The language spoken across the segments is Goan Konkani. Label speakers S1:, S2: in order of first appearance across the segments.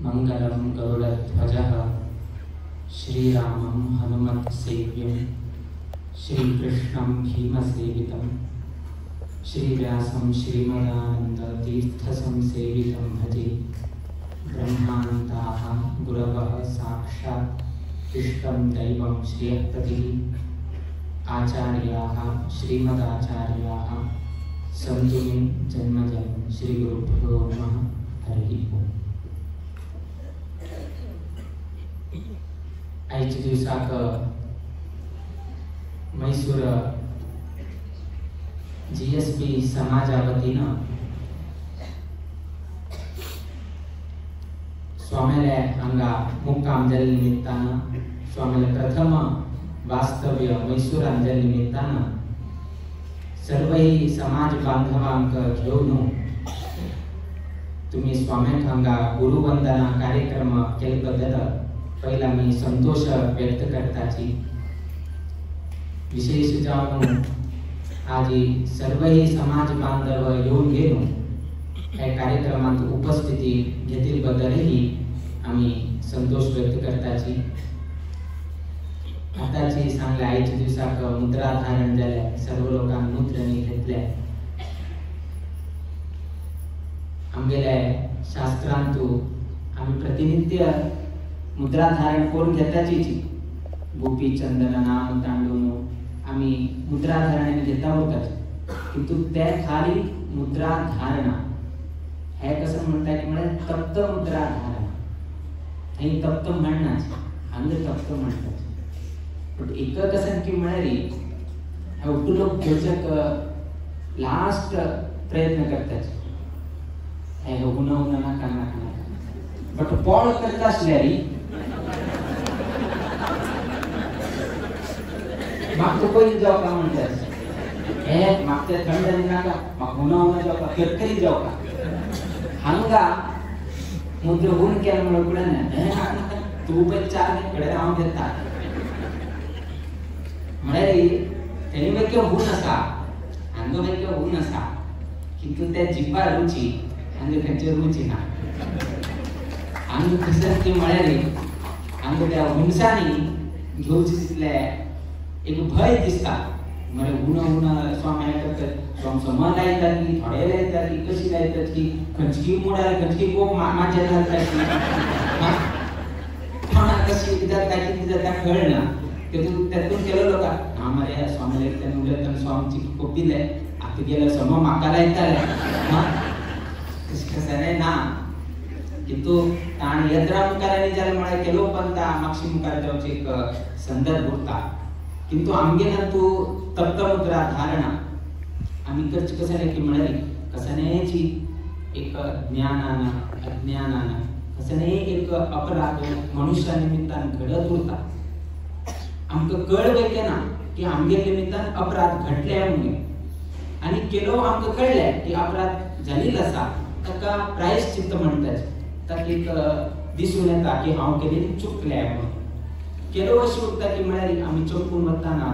S1: मंगलं गरुडध्वजः श्रीरामं हनुमत्सेव्यं श्रीकृष्णं भीमसेवितं श्रीव्यासं श्रीमदानन्दतीर्थसंसेवितं भजे। ब्रह्मान्ताः गुरवः साक्षात् इष्टं दैवं श्रियःपतिः आचार्याः श्रीमदाचार्याः सन्तु मे जन्म जन्म। श्रीगुरुभ्यो नमः। हरिः ओम्। आयच्या दिवसाक मैसूर GSB समाजा वतीन स्वाम्याले हांगा मुक्काम जाल्ले निमित्तान स्वाम्याले प्रथम वास्तव्य मैसूरान जाल्ले निमित्तान सर्वही समाज बांधवांक घेवन तुम्ही स्वाम्याक हांगा गुरुवंदना कार्यक्रम केले बद्दल पहिला मी संतोष व्यक्त करताची। विशेष जावन आजी सर्वही समाज बांधव येवन घेवन ह्या कार्यक्रमात उपस्थिती घेतील बद्दलही आम्ही संतोष व्यक्त करताची। आताची सांगले आयच्या दिवसाक मुद्रा धारण जाले, सर्व लोकांक मुद्रणी घेतले। आमगेले शास्त्रांतु आमी प्रतिनित्य मुद्रा धारण करून घेताची। गोपी चंदन नाम तांडून आमी मुद्रा धारण घेता उरताची, किंतु ते खाली मुद्रा धारणा हे कसं म्हणता की म्हळ्यार तप्त मुद्रा धारणा। थंय तप्त म्हणनाच, हांगा तप्त म्हणटात। बट एक कसं की म्हळ्यार हे उठू लोक घेवच्याक लास्ट प्रयत्न करतात, हे हुना हुना नाका नाका नाका, बट पोळ करता आसल्यार म्हाका पयलीं जावका म्हणटात, हे म्हाका तें थंड आनी नाका, म्हाका हुना हुना जावका, करकरी जावका। हांगा मुद्र हून केलें म्हणून फुडें हे नाका नाका, तूं पयलीं चार कडेन हांव घेता म्हळ्यार तेणी वेगळें हून आसा, हांगा वेगळें हून आसा, किंतु त्या जिब्बा रुची हांगा खंयचे रुची ना। हांगा कसं की म्हळ्यार हांगा त्या हुनसांनी घेवचें तितलें एक भंय दिसता। मरे हुना हुना स्वामी हें करतात, स्वामी समा लायतात की थोडे लायतात की कशी लायतात की खंयची मोडार खंयची कोप माचयेर घालतात की कोणाक कशी जाता कितें जाता कळना। तेतून केलो लोक ना मरे स्वामी लायता उलयतना स्वामीची कोप दिले, आतां गेले समा म्हाका लायताले तशें कसलें ना। किंतु ताणें यत्रा मुखार आनी जालें म्हळ्यार केलो पंता मागशी मुखार जावची एक संदर्भ उरता। किंतु आमगेल्यान तूं तप्त मुद्रा धारणा आमी करची कसलें की म्हळ्यार कसलेंची एक ज्ञानान अज्ञानान कसलेंय एक अपराध मनुष्या निमित्तान घडत उरता। आमकां कळ ना की आमगेल्या निमित्तान अपराध घडले म्हणून, आनी केलो आमकां कळ्ळें की अपराध जाल्लो आसा, ताका प्रायश्चित्त म्हणटात, ताका एक दिसून येता की हांव केलें चुकलें म्हणून। केलो अशें उरता की म्हळ्यार आमी चोपून वतना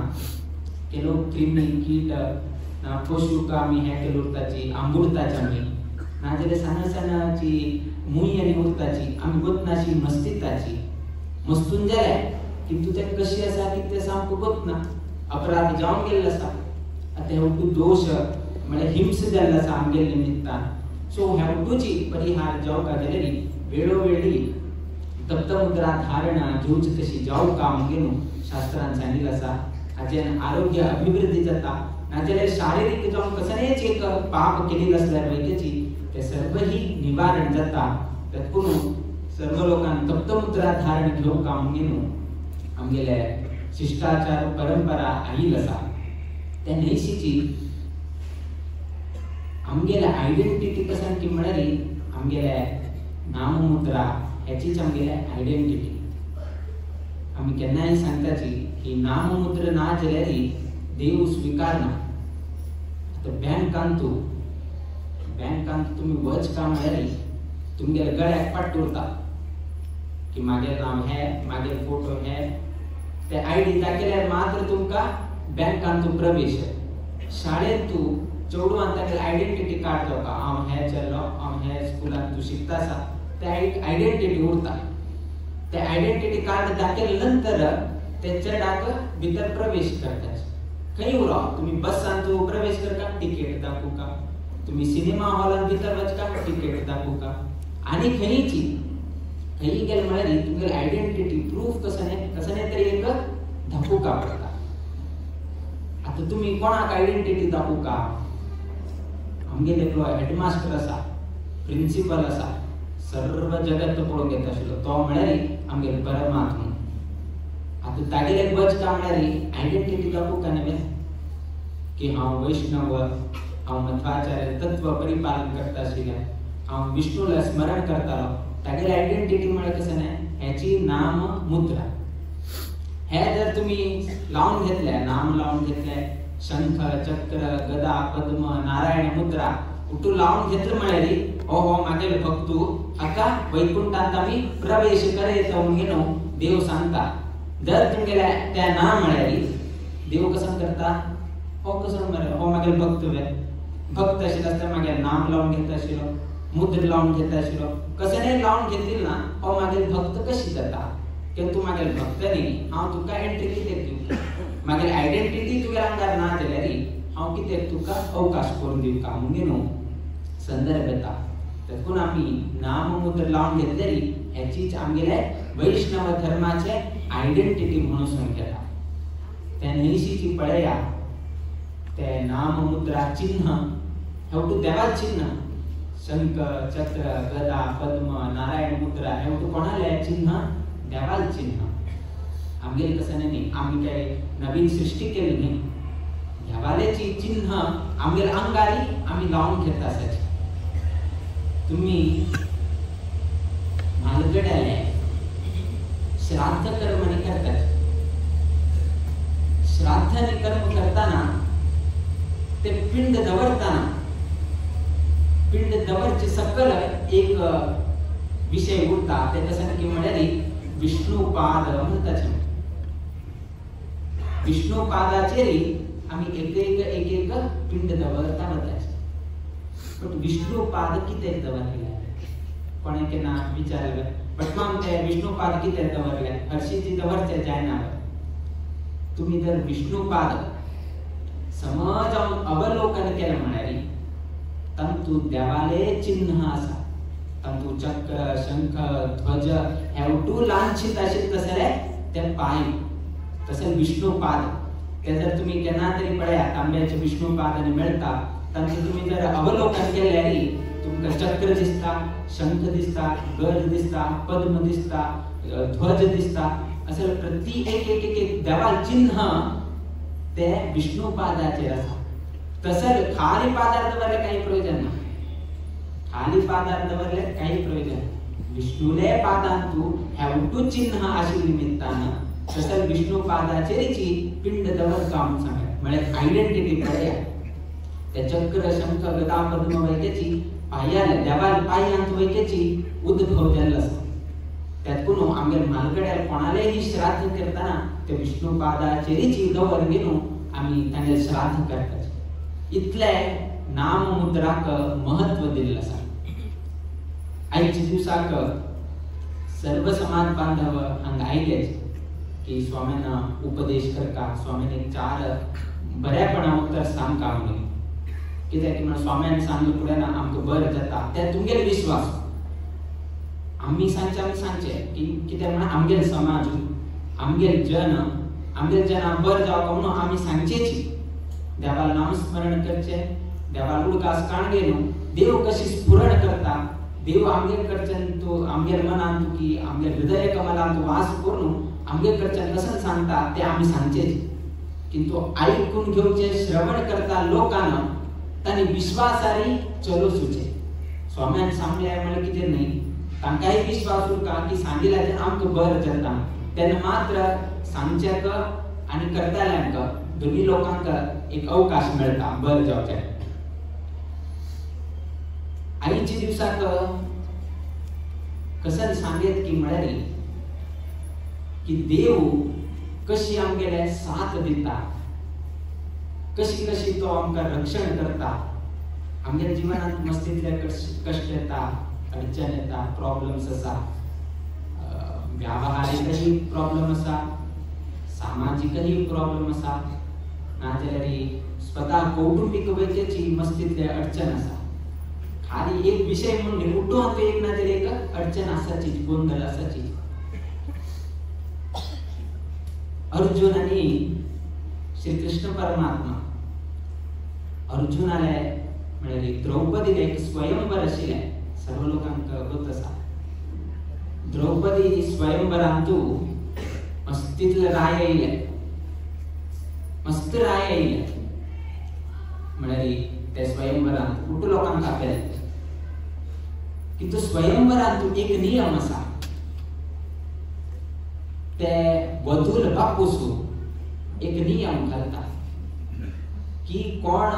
S1: केलो क्रिमी कीट ना पशूक आमी हें केलो उरताची आंबुरताची आमी, नाजाल्यार सान सानाची मूय आनी उरताची आमी वतनाशी मस्तिताची मस्तून जालें, किंतु तें कशी आसा कितें आसा आमकां वतना अपराध जावन गेल्लो आसा। आतां हे उठू दोश म्हळ्यार हिंस जाल्लो आसा आमगेल्या निमित्तान। सो ह्या उठूची परिहार जावका जाल्यार वेळोवेळी तप्त मुद्रा धारणा घेवची तशी जावका म्हणून शास्त्रान सांगिल्लें आसा। हाचेन आरोग्य अभिवृद्धी जाता, नाजाल्यार शारिरीक जावन कसलेंच एक पाप केलें आसल्यार वैद्याची ते सर्वही निवारण जाता। तेतून सर्व लोकांक तप्त मुद्रा धारण घेवका म्हणून आमगेले शिष्टाचार परंपरा आयिल्ली आसा। त्या न्हयशीची आमगेले आयडेंटिटी कसं की म्हळ्यार आमगेले नाममुद्रा ह्याचीच आमगेले आयडेंटिटी। आमी केन्नाय सांगताची की नाममुद्रा ना जाल्यार देव स्विकारना। आतां बँकांत तुमी वच का म्हळ्यार तुमगेल्या गळ्याक पाट्ट उरता की मागेल नांव हे, मागेल फोटो हे, ते आयडी दाखयल्यार मात्र तुमकां बँकांत प्रवेश। शाळेंत तूं चेडवान तागेलें आयडेंटिटी कार्ड जावका, हांव हे चेडो, हांव हे स्कुलांत तूं शिकता आसा, ते आयडेंटिटी उरता. ते आयडेंटिटी कार्ड दाखयले नंतर ते चेडाक भितर प्रवेश करतात. खंय उरो तुम्ही बसान तूं प्रवेश करता तिकेट दाखोवका, तुम्ही सिनेमा हॉलान भितर वचका तिकेट दाखोवका, आनी खंयची खंय गेले म्हळ्यार तुमगेली आयडेंटिटी प्रूफ कसने तरी एक दाखोवका पडटा. आतां तुमी कोणाक आयडेंटिटी दाखोवका? आमगेले एकलो हेडमास्टर आसा, प्रिंसिपल आसा, सर्व जगत पळोवंक येता आशिल्लो, तो म्हळ्यार आमगेलो परमात्मा. आतां तागेले वचका म्हळ्यार आयडेंटिटी दाखोवका न्हय की हांव वैष्णव, हांव मध्वाचार्य तत्व परिपालन करता आशिल्लें, हांव विष्णूला स्मरण करतालो. तागेली आयडेंटिटी म्हळ्यार कसं न्हय हेची नाम मुद्रा. हे जर तुमी लावन घेतले, नाम लावन घेतले, शंख चक्र गदा पद्म नारायण मुद्रा उठू लावन घेतले म्हळ्यार हो हो मागेलो भक्तू हाका वैकुंठांत आमी प्रवेश करयता म्हणून देव सांगता. जर तुमगेल्या त्या ना म्हळ्यार देव कसं करता, हो कसो मरे हो मागेलो भक्त वे भक्त आशिल्लो आसता मागीर नाम लावन घेता आशिल्लो, मुद्र लावन घेता आशिल्लो, कसं लावन घेतली ना हो मागीर भक्त कशी जाता? कित्याक तूं मागीर भक्त न्ही, हांव तुका एंट्री कित्याक दिवं? मागीर आयडेंटिटी तुगेल्या आंगार ना जाल्यार हांव कित्याक तुका अवकाश करून दिवका म्हणून न्हू संदर्भ येता. तेकून आमी नाम मुद्र लावन घेतल्यार हेचीच आमगेले वैष्णव धर्माचे आयडेंटिटी म्हणून घेता. त्या न्हयशीची पळया ते नाम मुद्रा चिन्ह हेवटू देवा चिन्ह, शंख चक्र गदा पद्म नारायण मुद्रा हेवटू कोणाले चिन्ह? देवाल चिन्ह. आमगेले कसं न्ही, आमी काय नवीन सृष्टी केली न्ही, देवालेची चिन्ह आमगेले अंगारी आमी लावन घेता आसाची. तुम्ही म्हालगड्याले श्राद्ध कर्म न्ही करतात, श्राद्ध आनी कर्म करताना ते पिंड दवरताना पिंड दवरचे सकल एक विषय उरता, ते कसं की म्हळ्यार विष्णुपाद म्हणटाचे. विष्णुपादाचेर आमी एक एक एक एक पिंड दवरता वताचे. बट विष्णुपाद कित्याक दवरले कोणें केन्ना विचारलें? बट माम ते विष्णुपाद कित्याक दवरले? हरशीं दवरचे जायना. तुमी जर विष्णुपाद समज अवलोकन केलें म्हळ्यार तांतू देवाले चिन्ह आसा, तांतू चक्र शंख ध्वज हेवटू लांछीत आशिल्ले तसले ते पांय, तशें विष्णुपाद. ते जर तुमी केन्ना तरी पळया तांब्याचे विष्णुपाद आनी मेळटा, तांचे तुमी जर अवलोकन केल्यार तुमकां चक्र दिसता, शंख दिसता, गद दिसता, पद्म दिसता, ध्वज दिसता, अशें प्रति एक एक एक देवा चिन्ह ते विष्णुपादाचेर आसा. तसर खाली पादार दवरले काही प्रयोजन ना, खाली पादार दवरले काही प्रयोजन. विष्णुले पादांतू हेवटू चिन्ह आशिल्ले निमित्तान तसर विष्णु पादाचेरीची पिंड दवरता म्हणून सांगले. म्हळ्यार आयडेंटिटी पळया त्या चक्र शंख गदा पद्म वैक्याची पायाले देवाल पायांत वैक्याची उद्भव जाल्लो आसा. त्यातून आमगेर म्हालगड्यार कोणालेही श्राद्ध करताना ते विष्णु पादाचेरीची दवर घेवन आमी तांगेर श्राद्ध करतात. इतले नाम मुद्राक महत्व दिल्लें आसा. आयच्या दिवसाक सर्व समाज बांधव हांगा आयलेच की स्वाम्यान उपदेश करता, स्वाम्यान चार बऱ्यापणा उत्तर सांगका म्हणून. कित्याक की स्वाम्यान सांगले फुडें ना आमकां बरें जाता, ते तुमगेले विश्वास. आमी सांगचे आमी सांगचे की कित्याक म्हणून आमगेले समाज, आमगेले जन, आमगेले जना बरें जावका म्हणून आमी सांगचेची. देवाल नामस्मरण करचे, देवाल उडकास काण घेवन देव कशी स्फुरण करता, देव आमगेर कडच्यान तूं आमगेर मनान तूं की आमगेर हृदय कमलान तूं वास करून आमगेर कडच्यान कसं सांगता ते आमी सांगचेच. किंतु आयकून घेवचे श्रवण करता लोकांना तांणी विश्वासारी चलो सुचे. स्वाम्यान सांगले म्हळ्यार कितें न्ही, तांकांय विश्वास उरता की सांगिल्ल्याचें आमकां बरें जाता, तेन्ना मात्र सांगच्याक आनी करतल्यांक दोनी लोकांक एक अवकाश मेळटा बरें जावचें. आयच्या दिवसाक कसं सांगेत की म्हळ्यार की देव कशी आमगेले साथ दिता, कशी कशी तो आमकां रक्षण करता. आमगेल्या जिवनांत मस्तींतले कश्ट येता, अडचण येता, प्रॉब्लम्स आसा, व्यावहारिकही प्रॉब्लम आसा, सामाजिकही प्रॉब्लम आसा, नाजाल्यार स्वतः कौटुंबिक वैद्याची मस्तीतले अडचण आसा. खाली एक विषय म्हणून उठो हातूंत एक ना जाल्यार एक अडचण आसाची, गोंदळ आसाची. अर्जुन आनी श्री कृष्ण परमात्मा, अर्जुनाले म्हळ्यार द्रौपदीले एक स्वयंवर आशिल्लें, सर्व लोकांक गोत आसा. द्रौपदी स्वयंवरांतू मस्तीतले राय येयले, मस्त राय येयले, म्हळ्यार ते स्वयंवरांत उठू लोकांक आपयले. किंतु स्वयंवरांतू एक नियम आसा, ते वधूल बापूस एक नियम घालता की कोण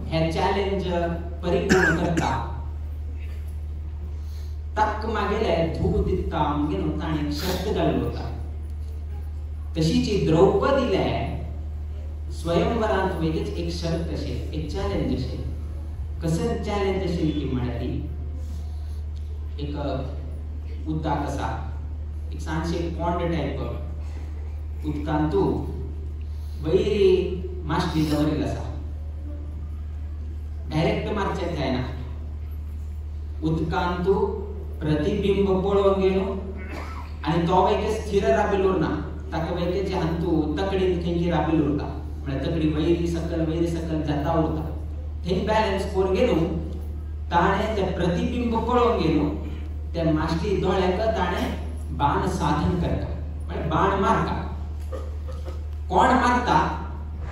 S1: हे चॅलेंज परिपूर्ण करता ताक मागेले धूव दिता म्हणून ताणें एक शर्त घाल्लो होता. तशीच द्रौपदीले स्वयंवरांत वेगळीच एक शर्त अशें, एक चॅलेंज अशें. कसं चॅलेंज अशें की म्हळ्यार एक उदक आसा, एक ल्हानशें पॉन्ड टायप, उदकांतू वयरी मासली दवरिल्ली आसा, डायरेक्ट मारचें जायना, उदकांतू प्रतिबिंब पळोवन गेलो आनी तो वेगळे स्थिर राबिल्लो उरना, ताका वेगळे हातू तकडीन खंय राबिल्लो उरता, म्हळ्यार तकडी वयरी सकल वयरी सकल जाता उरता. थंय बॅलन्स करून गेलो ताणें तें प्रतिबिंब पळोवन गेलो, त्या मासली दोळ्याक ताणें बाण साधन करता, म्हळ्यार बाण मारता. कोण मारता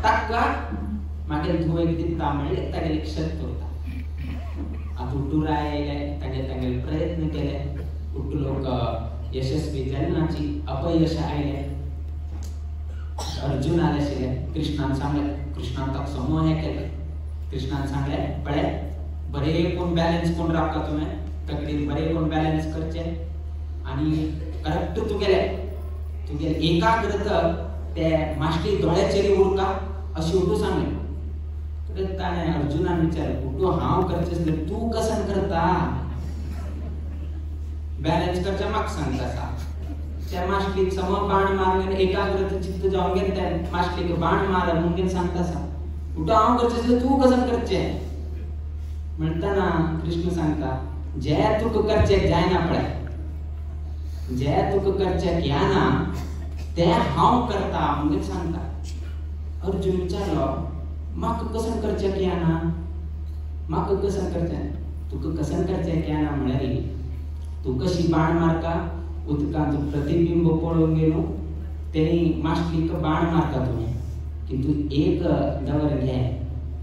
S1: ताका मागीर धुवेक दिता म्हणल्यार तागेली एक शर्त उरता. आतां उटुराय आयले, तागे तागेले प्रयत्न केले, उट्टू लोक यशस्वी जाले, अपयश आयले. अर्जुन आले आशिल्ले, कृष्णान सांगलें, कृष्णान ताका समूह हें केलें. कृष्णान सांगलें, पळय बरें कोण बॅलन्स कोण राखता तुवें, तकलीर बरें कोण बॅलन्स करचें आनी करेक्ट तुगेलें तुगेलें एकाग्रता ते मास्टी दोळ्याचेर उरका अशें उठू सांगलें. ताणें अर्जुनान विचारलें, उठू हांव करचें आसलें तूं कसन करता, बॅलन्स करचें म्हाका सांगता आसा. त्या मास्टीक सम बाण मारून एकाग्रता चित्त जावन गेलें, त्या मास्टीक बाण मार म्हणून सांगता आसा, उठू हांव करचें आसलें तूं कसन करचें. म्हणटना कृष्ण सांगता, जे तुका करचें जायना पळय, जे तुका करचें येना तें हांव करता म्हणून सांगता. अर्जुन विचारलो, म्हाका कसन करचें येना, म्हाका कसन करचें, तुका कसन करचें येना म्हळ्यार तूं कशी बाण मारता, उदकांत प्रतिबिंब पळोवन गेलो तेणी मास्टीक बाण मारता तुवें, किंतु एक दवर घे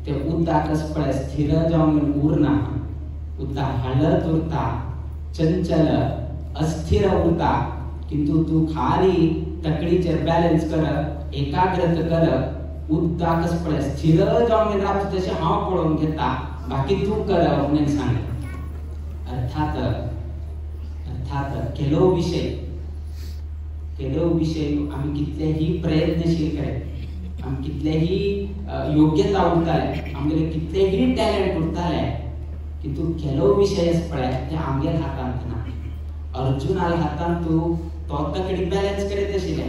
S1: ते उदकाकच पळय स्थिर जावन उरना, उदक हालत उरता, चंचल अस्थिर उरता, किंतु तूं खाली तकलीचेर बॅलन्स कर, एकाग्रत कर, उदकाकच पळय स्थिर जावन रावता तशें हांव पळोवन घेता, बाकी तूं कर म्हणून सांगलें. अर्थात अर्थात केलो विषय, केलो विषय आमी कितलेही प्रयत्नशील करे, आमी कितलेही योग्यता उरताले, आमगेले कितलेही टॅलंट उरताले, किंतु केलो विषय पळय ते आमगेले हातांत ना. अर्जुनाल्या हातांत तो तकडी बॅलन्स करीत आशिल्ले,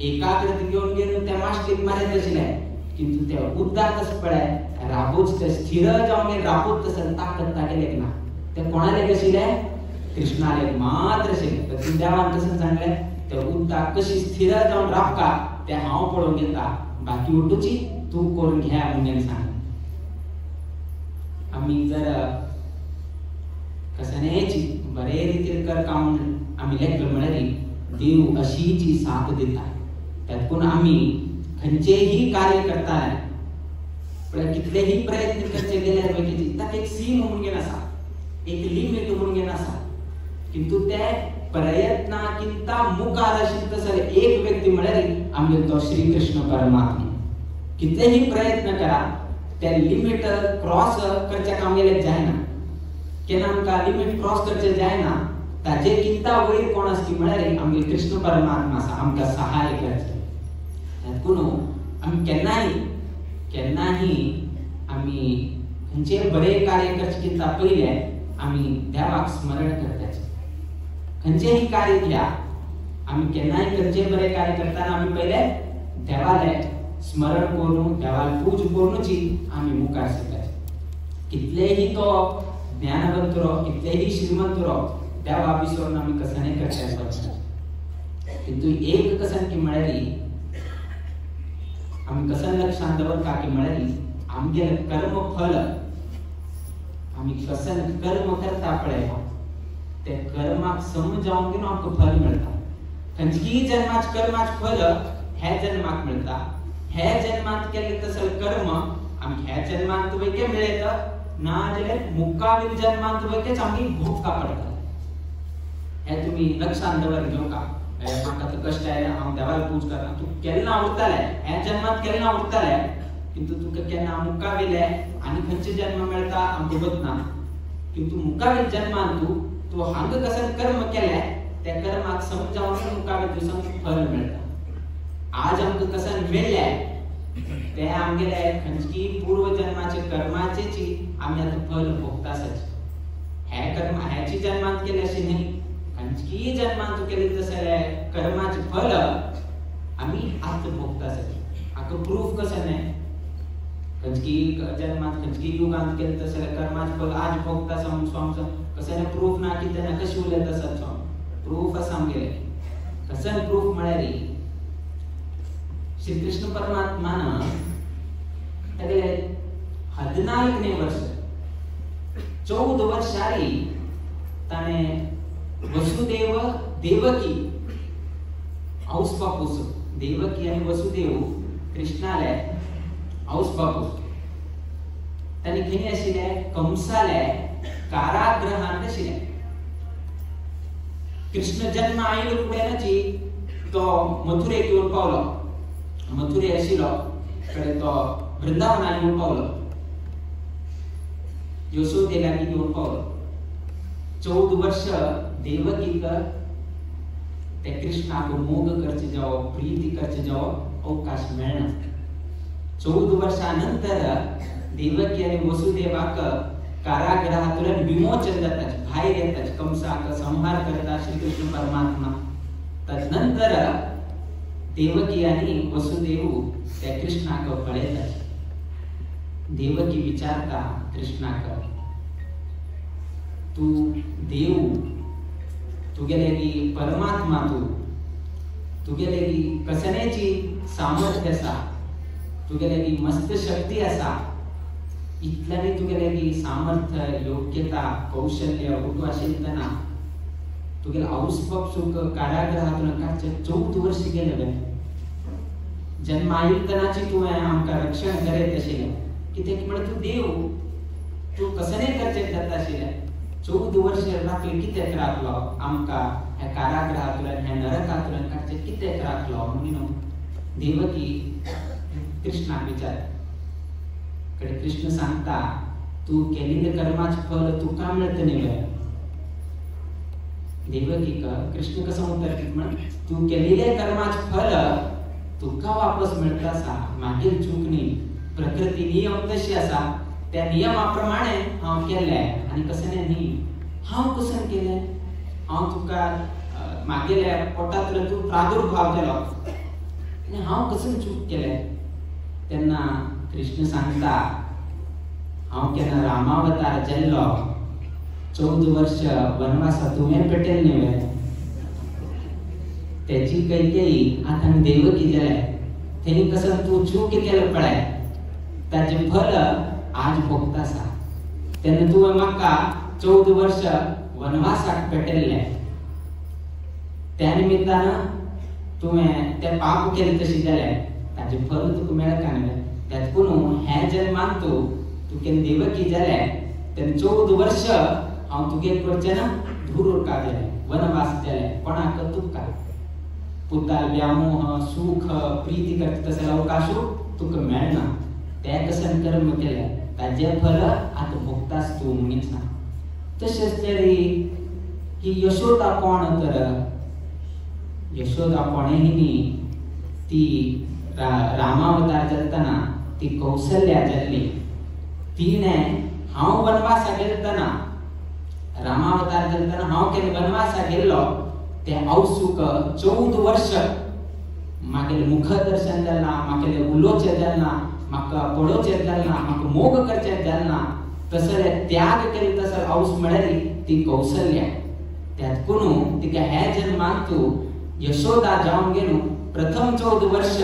S1: एकाग्रत घेवन घेवन त्या मास्टीक मारीत आशिल्ले, किंतु ते उदकाकच पळय राबूच ते स्थिर जावन राबूच तसं ताकद तागेलेक ना. ते कोणालेक आशिल्ले, कृष्णालेक मात्र आशिल्ले. तर देवान कसं सांगलें, ते उदकाक कशी स्थिर जावन राबका ते हांव पळोवन घेता, बाकी उठूची तूं करून घे म्हणून सांगलें. आमी जर कसनेची बरे रितीन कर काम आमी लेखले म्हळ्यार देव अशीची साथ दिता. त्यातून आमी खंयचेही कार्य करताले पळय कितलेही प्रयत्न करचे गेल्यार वयकीची ताका एक सीम म्हणून आसा, एक लिमीट म्हणून आसा, किंतु ते प्रयत्नाकिंता मुखार आशिल्ले तसो एक व्यक्ती म्हळ्यार आमगेलो तो श्री कृष्ण परमात्मा. कितलेही प्रयत्न करा ते लिमीट क्रॉस करच्या आमगेले जायना, केन्ना आमकां लिमीट क्रॉस करचें जायना, ताजे किंता वयर कोण आसता म्हळ्यार आमगे कृष्ण परमात्मा आसा, आमकां सहाय करचें. देखून आमी केन्नाय केन्नाही आमी खंयचें बरें कार्य करचें किंता पयलें आमी देवाक स्मरण करताचे. खंयचेंय कार्य घ्या, आमी केन्नाय खंयचें बरें कार्य करतना आमी पयले देवाले स्मरण करून देवाक पूज करूनची आमी मुखार सरताचे. कितलेही तो ज्ञानवंत रो, कितलेही श्रीमंत रो, देवा विसरून आमी कसाने करता. किंतु एक कसन की म्हळ्यार आमी कसन लक्षांत दवरता की म्हळ्यार आमगेले कर्म फल, आमी कसन कर्म करता पळय ते कर्माक समजावन घेवन आमकां फल मेळटा. खंयचीय जन्माच कर्माच फल ह्या जन्माक मेळटा. ह्या जन्मांत केल्लें तसलें कर्म आमी ह्या जन्मांत वयके मेळयता, ना जाल्यार मुखावेल जन्मांत वयकेच आमगे भोगका पडटा. हें तुमी लक्षांत दवर घेवका. म्हाका आतां कश्ट आयले, हांव देवाक पूज करना, तूं केन्ना उरतालें ह्या जन्मांत केन्ना उरतालें, किंतु तुका केन्ना मुखावेले आनी खंयचे जन्म मेळटा आमकां खबर ना. किंतु मुखावेल जन्मान तूं तूं हांगा कशें कर्म केलें त्या कर्माक समजावन मुखावेल दिवसांक फल मेळटा. आज आमकां कशें मेळ्ळें ते आमगेले खंयची पूर्व जन्माचे कर्माचेची आमी आतां फल भोगता आसाच. हे कर्म ह्याची जन्मांत केलें अशें न्ही, खंयचीय जन्मांत तूं केलें तसलें कर्माचें फल आमी आतां भोगता आसाच. हाका प्रूफ कशें न्हय, खंयची जन्मांत खंयची युगांत केलें तसलें कर्माचें फल आज भोगता आसा म्हूण स्वामी कशें प्रूफ ना की तेन्ना कशें उलयता आसात स्वामी. प्रूफ आसा आमगेलें. कशें प्रूफ म्हळ्यार श्री कृष्ण परमात्मान तागेले 14 वर्ष 14 वर्षारी ताणें वसुदेव देवकी औस बापूस, देवकी आनी वसुदेव कृष्णाले औस बापूस, ताणें खंय आशिल्ले कंसाले कारागृहांत आशिल्ले. कृष्ण जन्म आयलो फुडेंची तो मथुरेक येवन पावलो. मथुरे आशिल्लो कडेन तो वृंदावनाक येवन पावलो, यशोदे लागीं येवन पावलो. 14 वर्ष देवकीक ते कृष्णाक मोग करचे जावो, प्रीती करचे जावो अवकाश मेळना. 14 वर्षां नंतर देवकी आनी वसुदेवाक कारागृहांतल्यान विमोचन जाता, भायर येता, कंसाक संहार करता श्रीकृष्ण परमात्मा. तदनंतर देवकी आनी वसुदेव त्या कृष्णाक पळयतात. देवकी विचारता कृष्णाक, तूं देव, तुगेले परमात्मा, तूं तुगेले कसण्याची सामर्थ्य आसा, तुगेले मस्त शक्ती आसा, इतल्यानी तुगेले सामर्थ्य, योग्यता, कौशल्य उठू आशिल्लें तुगेले औसपप सुख कारागृहांतल्यान काडचें 14 वर्ष गेले वे. जन्म आयिल्तनाची तुवें आमकां रक्षण करीत आशिल्लें, कित्याक म्हळ्यार तूं देव, तूं कसलेंय करचें जाता आशिल्लें. 14 वर्ष राखलें कित्याक राखलो आमकां ह्या कारागृहांतल्यान, ह्या नरकांतल्यान काडचें कित्याक राखलो म्हणून देवकी कृष्णाक विचारता. कडेन कृष्ण सांगता, तूं केल्लें कर्माचें फल तुका मेळटलें वे. देवकीक कृष्ण कसो उत्तर दिता म्हण, तूं केल्लें कर्माचें फल तुका वापस मेळटा आसा, मागीर चूक न्ही, प्रकृती नियम तशी आसा, त्या नियमा प्रमाणे हांव केलें आनी कशें न्ही, हांव कशें केलें, हांव तुका मागेल्या पोटांतल्यान तूं प्रादुर्भाव जालो आनी हांव कशें चूक केलें. तेन्ना कृष्ण सांगता, हांव केन्ना रामावतार जाल्लो, 14 वर्ष वनवासा तुवें पेटेल न्ही, तेची कैकेयी आतां देवकी जालें, तेणी कसं तूं चूक केलें पळय, ताचें फल आज भोगता आसा. तेन्ना तुवें म्हाका 14 वर्ष वनवासाक पेटयल्लें, त्या निमित्तान तुवें तें पाप केलें तशें जालें, ताचें फल तुका मेळका न्ही. त्यात पूण ह्या जन्मान तूं केन्ना देवकी जालें, तेन्ना 14 वर्ष हांव तुगे कडच्यान दूर उरका जालें, वनवास जालें, कोणाक तुका पुताल व्यामोह सुख प्रीती करता तसो अवकाशू तुका मेळना. तें कशें कर्म केलें ताचें फल आतां भोगतास तूं म्हणून सांग. तशेंच तरी ही यशोदा कोण तर, यशोदा कोणें न्ही, ती रामावतार जातना ती कौशल्या जाल्ली. तिणें हांव वनवासाक गेलतना रामावतार जातना हांव केन्ना वनवासा गेल्लो ते अवसूक 14 वर्ष मागेले मुख दर्शन जालें ना, मागेले उलोवचें जालें ना, म्हाका पळोवचें जालें ना, म्हाका मोग करचें जालें ना. तसले त्याग केले तसो अवस म्हळ्यार ती कौसल्या. त्यातून तिका ह्या जन्मांत यशोदा जावन गेलो प्रथम 14 वर्ष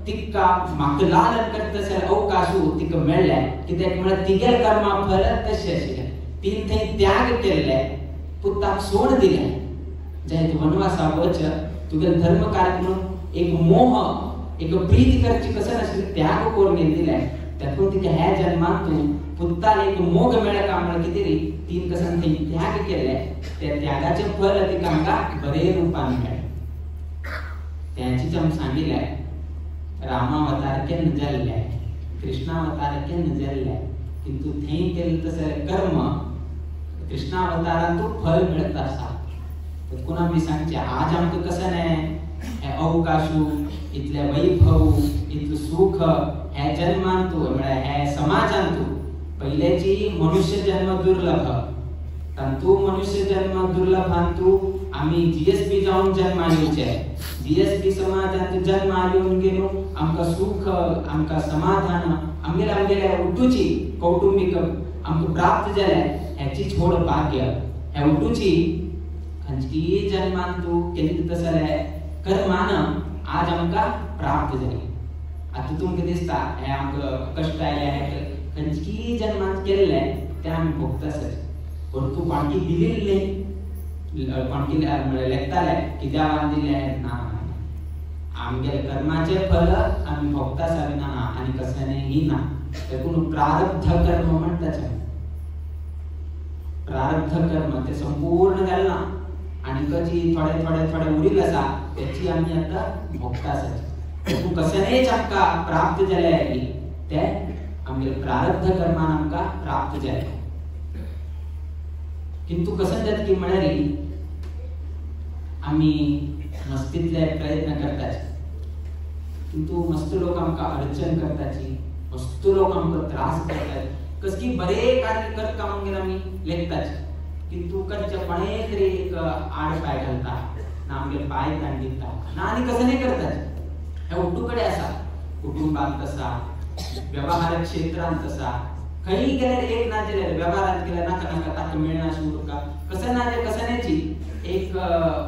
S1: तिका म्हाका लालन करता अवकाश तिका मेळ्ळें. कित्याक म्हळ्यार तिगेल कर्मा फल तशें आशिल्लें. तीन थंय त्याग केल्ले, पुताक सोड दिलें. जायत वनवासा वच तुगेले धर्म कार्य म्हणून एक मोह एक प्रीती करची कसं नाशिल्ली त्याग करून दिले. त्यातून तिका ह्या जन्मांत पुताक एक मोग मेळ्ळा का म्हळ्यार कितें रे तीन कसं थंय त्याग केल्ले त्या त्यागाचें फल तिका आमकां बरे रुपान मेळ्ळें. त्याचीच आमी सांगिल्लें रामावतार केन्ना जाल्ले, कृष्णावतार केन्ना जाल्ले, किंतु थंय केल्लें तसलें कर्म कृष्णावतारांत फल मेळत आसा. कोण आमी सांगचें आज आमकां कसं न्हय हे अवकाशू इतलें वैभव इतलें सुख हे जन्मांतू म्हळ्यार हे समाजांतू पयल्याची मनुष्य जन्म दुर्लभ, तांतू मनुष्य जन्म दुर्लभांतू आमी जीएसपी जावन जन्मा येवचे. जीएसपी समाजांत जन्मा येवन गेलो आमकां सुख आमकां समाधान आमगेले आमगेले उठूची कौटुंबीक आमकां प्राप्त जालें हेची व्हड भाग्य. हे उठूची खंयचीय जन्मान तूं केल्लें तसलें कर्मान आज आमकां प्राप्त जालें. आतां तुमकां दिसता हें आमकां कश्ट आयले हे खंयचीय जन्मांत केल्लें तें आमी भोगता सर. पण तूं कोणकी दिलेली न्ही, कोणकी म्हळ्यार लेखताले की देवान दिलें ना, आमगेले कर्माचें फल आमी भोगता सावी ना आनी कसलेंय ना. देखून प्रारब्ध कर्म म्हणटात. प्रारब्ध कर्म ते संपूर्ण जालें ना आनी कची थोडे थोडे थोडे उरिल्लें आसा तेची आमी आतां भोगता आसात. देखून कसलेंच आमकां प्राप्त जालें ते आमगेले प्रारब्ध कर्मान आमकां प्राप्त जालें. किंतु कसं जाता की म्हळ्यार आमी मस्तींतले प्रयत्न करताचे, किंतु मस्त लोक आमकां अडचण करताची, मस्त लोक आमकां त्रास करतात. कसकी बरे कार्य करता म्हणून आमी लेखताचे, किंतु करचे कोणें तरी एक आड पांय घालता ना आमगेले पांय ताण दिता ना आनी कसं न्ही करताचे. हे उटू कडेन आसा, कुटुंबांत आसा, व्यवहार क्षेत्रांत आसा, खंय गेल्यार एक ना जाल्यार व्यवहारांत गेल्यार नाका नाका ताका मेळना अशें उरका कसं ना जाल्यार कसण्याची एक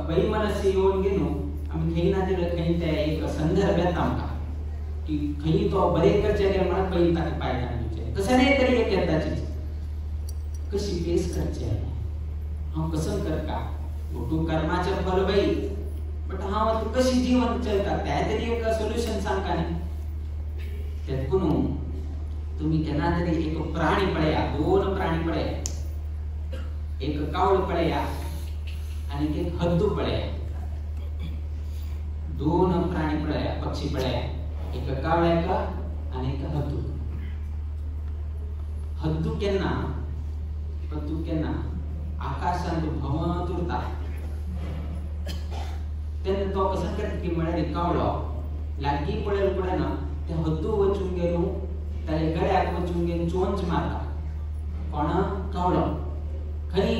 S1: वैमनस्य येवन गेलो आमी खंय ना जाल्यार खंय ते एक संदर्भ येता आमकां की खंय तो बरें करचें गेल्यार म्हणून पयलीं ताका पांय ताण दिवचें कसं न्ही तरी एक येताची कशी फेस करचें हांव कसं करता ओटू कर्माचें फल बाई बट हांव आतां कशी जीवन चलता तें तरी एक सोल्युशन सांगता न्ही. तेतून तुम्ही केन्ना तरी एक प्राणी पळया, 2 प्राणी पळया, एक कावळ पळया आनी एक हद्दू पळया. 2 प्राणी पळया, पक्षी पळया, एक कावळ्याक आनी एक हद्दू. हद्दू केन्ना हद्दू केन्ना आकाशांत भोंवत उरता तेन्ना तो कसो करता की म्हळ्यार कावळो लागीं पळयले पळयना ते हद्दू वचून गेलो ताजे गळ्याक वचून घेवन चोंच मारता. कोण कावळो खंय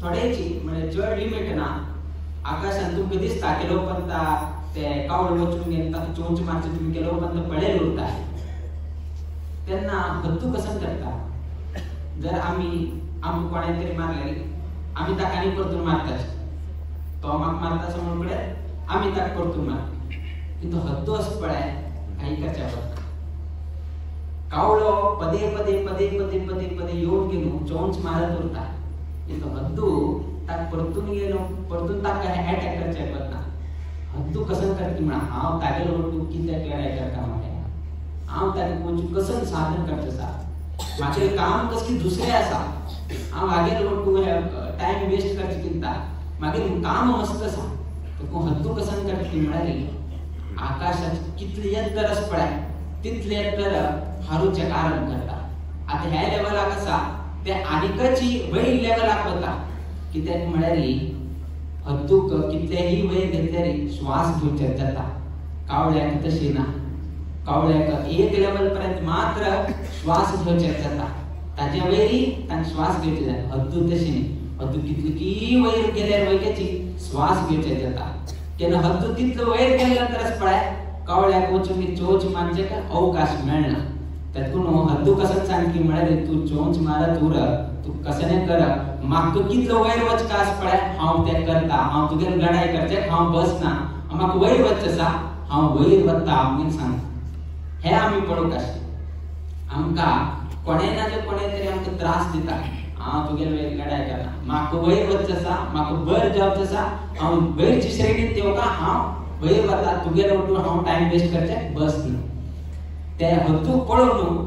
S1: थोडेची म्हळ्यार चड लिमीट ना आकाशान तुमकां दिसता केलो पर्यंत ते कावळ वचून घेवन ताका चोंच मारचे तुमी केलो पर्यंत पळयले उरता. तेन्ना हद्दू कसो करता जर आमी आमकां कोणें तरी मारले आमी ताका आनी परतून मारताचे, तो म्हाका मारता समोर कडेन आमी ताका परतून मारता. किंतु हद्दू असो पळय काही करच्या पडटा. कावळो पदे पदे पदे पदे पदे पदे येवन गेलो चोंच मारत उरता, किंतु हद्दू ताका परतून गेलो परतून ताका एटॅक करचें पडना. हद्दू कसं करता म्हणा हांव तागेलो वटू कित्याक लढाय करता म्हाका, हांव ताका वचून कसं साधन करचें आसा, म्हाजें काम कसली दुसरें आसा, हांव हागेलो वटू टायम वेस्ट करचें कित्याक, मागीर काम मस्त आसा. तो हद्दू कसं करता म्हळ्यार आकाशात कितले एत्तर आसा पळय तितले एत्तर हारूचें कारण करता. आतां ह्या लेवलाक आसा ते आनीकची वयर लेवलाक वता. कित्याक म्हळ्यार हद्दूक कितलेही वयर घेतल्यार श्वास घेवचे जाता, कावळ्याक तशें ना. कावळ्याक एक लेवल पर्यंत मात्र श्वास घेवचे जाता, ताजे वयरी तांकां श्वास घेवचे जाता. हद्दू तशें न्ही, हद्दू कितली की वयर गेल्यार वयक्याची श्वास घेवचे जाता. केन्ना हद्दू तितलो वयर गेल्या नंतरच पळय कवळ्याक वचून चोंच मारचे अवकाश मेळना. तातून हद्दू कसं सांगकी म्हळ्यार तूं चोंच मारत उर, तूं कसं कर, म्हाका कितलो वयर वच कास पळय हांव तें करता, हांव तुगेर लढाय करचें हांव बसना, म्हाका वयर वचचें आसा हांव वयर वता म्हणून सांगता. हें आमी पळोवंक आशिल्लें. आमकां कोणें ना जे कोणें तरी आमकां त्रास दिता, हांव तुगेर वयर लढाय करना, म्हाका वयर वचचें आसा, म्हाका बरें जावचें आसा, हांव वयरची श्रेणींत येवका, हांव वयर वता, तुगेर वचून हांव टायम वेस्ट करचें बसना. ते हद्दू पळोवन